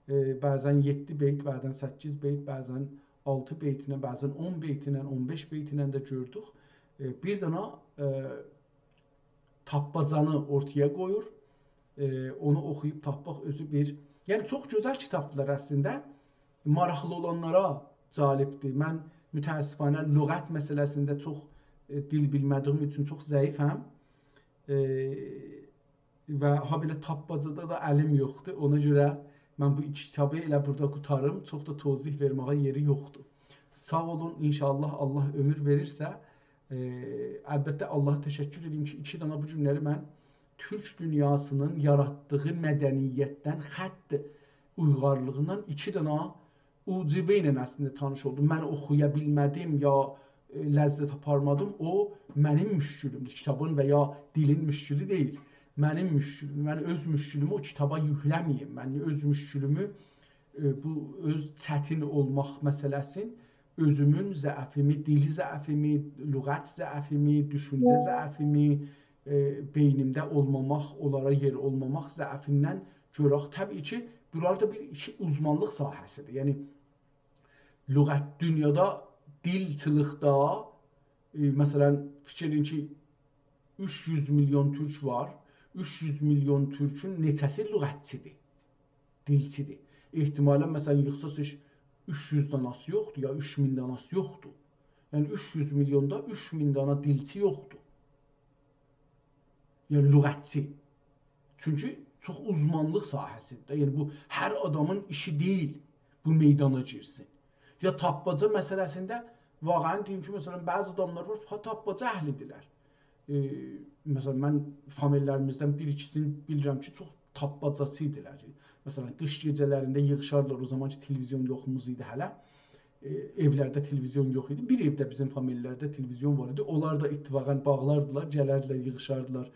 ائ، بعضا یئددی بیت، بعضا سککیز بیت، بعضا آلتی بیتینن، بعضا اون بیتینن، اون بئش بیتینن ده گؤردوک. ائ، بیر دنه، ائ، تاپماجانی اورتایا قویور. ائ، اونو اوخویوب تاپماق اؤزو بیر، یعنی چوخ گؤزل کیتابدیلار اصلینده. ماراقلی اولانلارا جالبدیر. من متأسفانه لغت مسئله‌سینده چوخ، ائ، دیل بیلمه‌دیگیم اوچون چوخ ضعیفم. ائ، و هابئله تاپماجادا دا الیم یوخدور. اونا گؤره من بو ایکی کیتابی ائله بورادا قوتاریم. چوخ دا توضیح وئرمه‌یه یئری یوخدور. ساغ اولون، ان‌شاءالله آللاه عؤمور وئریرسه، ائ، البته آللاها تشکر ائدیرم کی، ایکی دنه بو گونلری من تورک دونیاسینین یاراتدیغی مدنیتدن، خط اویغارلیغیندان ایکی دنه اُجوبه ایله اصلینده تانیش اولدوم. من اوخویا بیلمه‌دیم، یا، ائ، لذت آپارمادیم، او منیم مشکلومدور. کیتابین و یا دیلین مشکلی دئییل. منیم مشکلوم. من اؤز مشکلومو او کیتابا یوکله‌مه‌ییم. من اؤز مشکلومو، ائ، بو اؤز چتین اولماق مسئله‌سین، اؤزومون ضعفیمی، دیلی ضعفیمی، لغت ضعفیمی، دوشونجه ضعفیمی، ائ، بئینیمده اولماماق، اونلارا یئر اولماماق ضعفیندن گؤرک. طبیعی کی، بونلار دا بیر ایکی اوزمانلیق ساحه‌سیدیر. یعنی، لغت دونیادا، دیلچیلیکده، ائ، مثلا، فیکیر ائدین کی، اوچ یوز میلیون تورک وار. اوچ یوز میلیون تورکون نئچه‌سی لغتچیدیر، دیلچیدیر؟ احتمالا، مثلا، ییغساسیز اوچ یوز داناسی یوخدور، یا اوچ مین داناسی یوخدور. یعنی، اوچ یوز میلیوندا اوچ مین دانا دیلچی یوخدور. یعنی، لغتچی. چونکی چوخ اوزمانلیق ساحه‌سیدیر ده. یعنی، بو هر آدامین ایشی دئییل بو میدانا گیرسین. یا تاپماجا مسئله‌سینده واقعا دئییم کی، مثلا، بعضی آداملار وار، فا-، تاپماجا اهلیدیرلر. ائ، مثلا، من فامیللریمیزدن بیر ایکیسینی بیلیرم کی، چوخ تاپماجاچی ایدیلر. مثلا، قیش گئجه‌لرینده ییغیشاردیلار، او زامان کی، تلویزیون یوخوموز ایدی هله. ائ، ائولرده تلویزیون یوخ ایدی. بیر ائوده بیزیم فامیللرده تلویزیون وار ایدی. اونلار دا اتفاقا باغلاردیلار، گلردیلر، ییغیشاردیلار،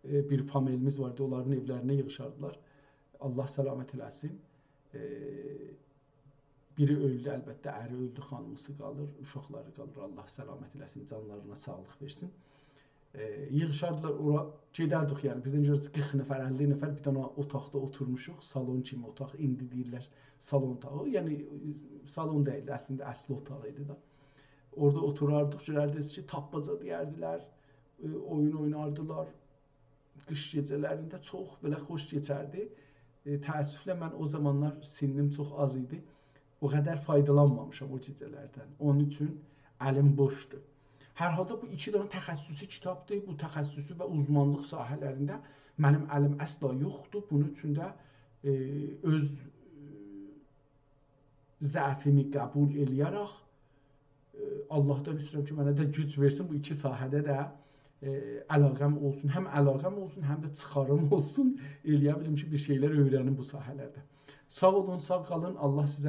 ائ، بیر فامیلیمیز وار ایدی، اونلارین ائولرینه ییغیشاردیلار. آللاه سلامت ائله‌سین. ائ، بیری اؤلدو، البته، اری اؤلدو، خانیمیسی قالیر، اوشاقلاری قالیر. الله سلامت ائله‌سین، جانلارینا ساغلیق وئرسین. ائ، ییغیشاردیلار اورا، گئدردیک، یعنی، بیردن گؤرردیک قیرخ نفر، اللی نفر بیر دنه اوتاقدا اوتورموشوق، سالون کیمی اوتاق، ایندی دئییرلر سالون اوتاغی، یعنی، سالون دئییلدی، اصلینده اصلی اوتاق ایدی ده. اورادا اوتوراردیق، گؤرردینیز کی، تاپماجا دئیردیلر، ائ، اویون اویناردیلار. قیش گئجه‌لرینده چوخ بئله خوش کئچردی. ائ، تأسفله من او زامانلار سنّیم چوخ آز ایدی. او قدر فایدالانمامیشام او گئجه‌لردن. اونون اوچون الیم بوشدور. هر حالدا بو ایکی دنه تخصصی کیتابدیر. بو تخصصی و اوزمانلیق ساحه‌لرینده منیم الیم اصلا یوخدور. بونون اوچون ده، ائ، اؤز، ائ، ضعفیمی قبول ائله‌یه‌رک، ائ، اللهدان ایسته‌ییرم کی، منه ده گوج وئرسین، بو ایکی ساحه‌ده ده، ائ، علاقه‌م اولسون. هم علاقه‌م اولسون، هم ده چیخاریم اولسون. ائله‌یه بیلیم کی، بیر شئیلر اؤیره‌نیم بو ساحه‌لرده. ساغ اولون، ساغ قالین. الله سیزه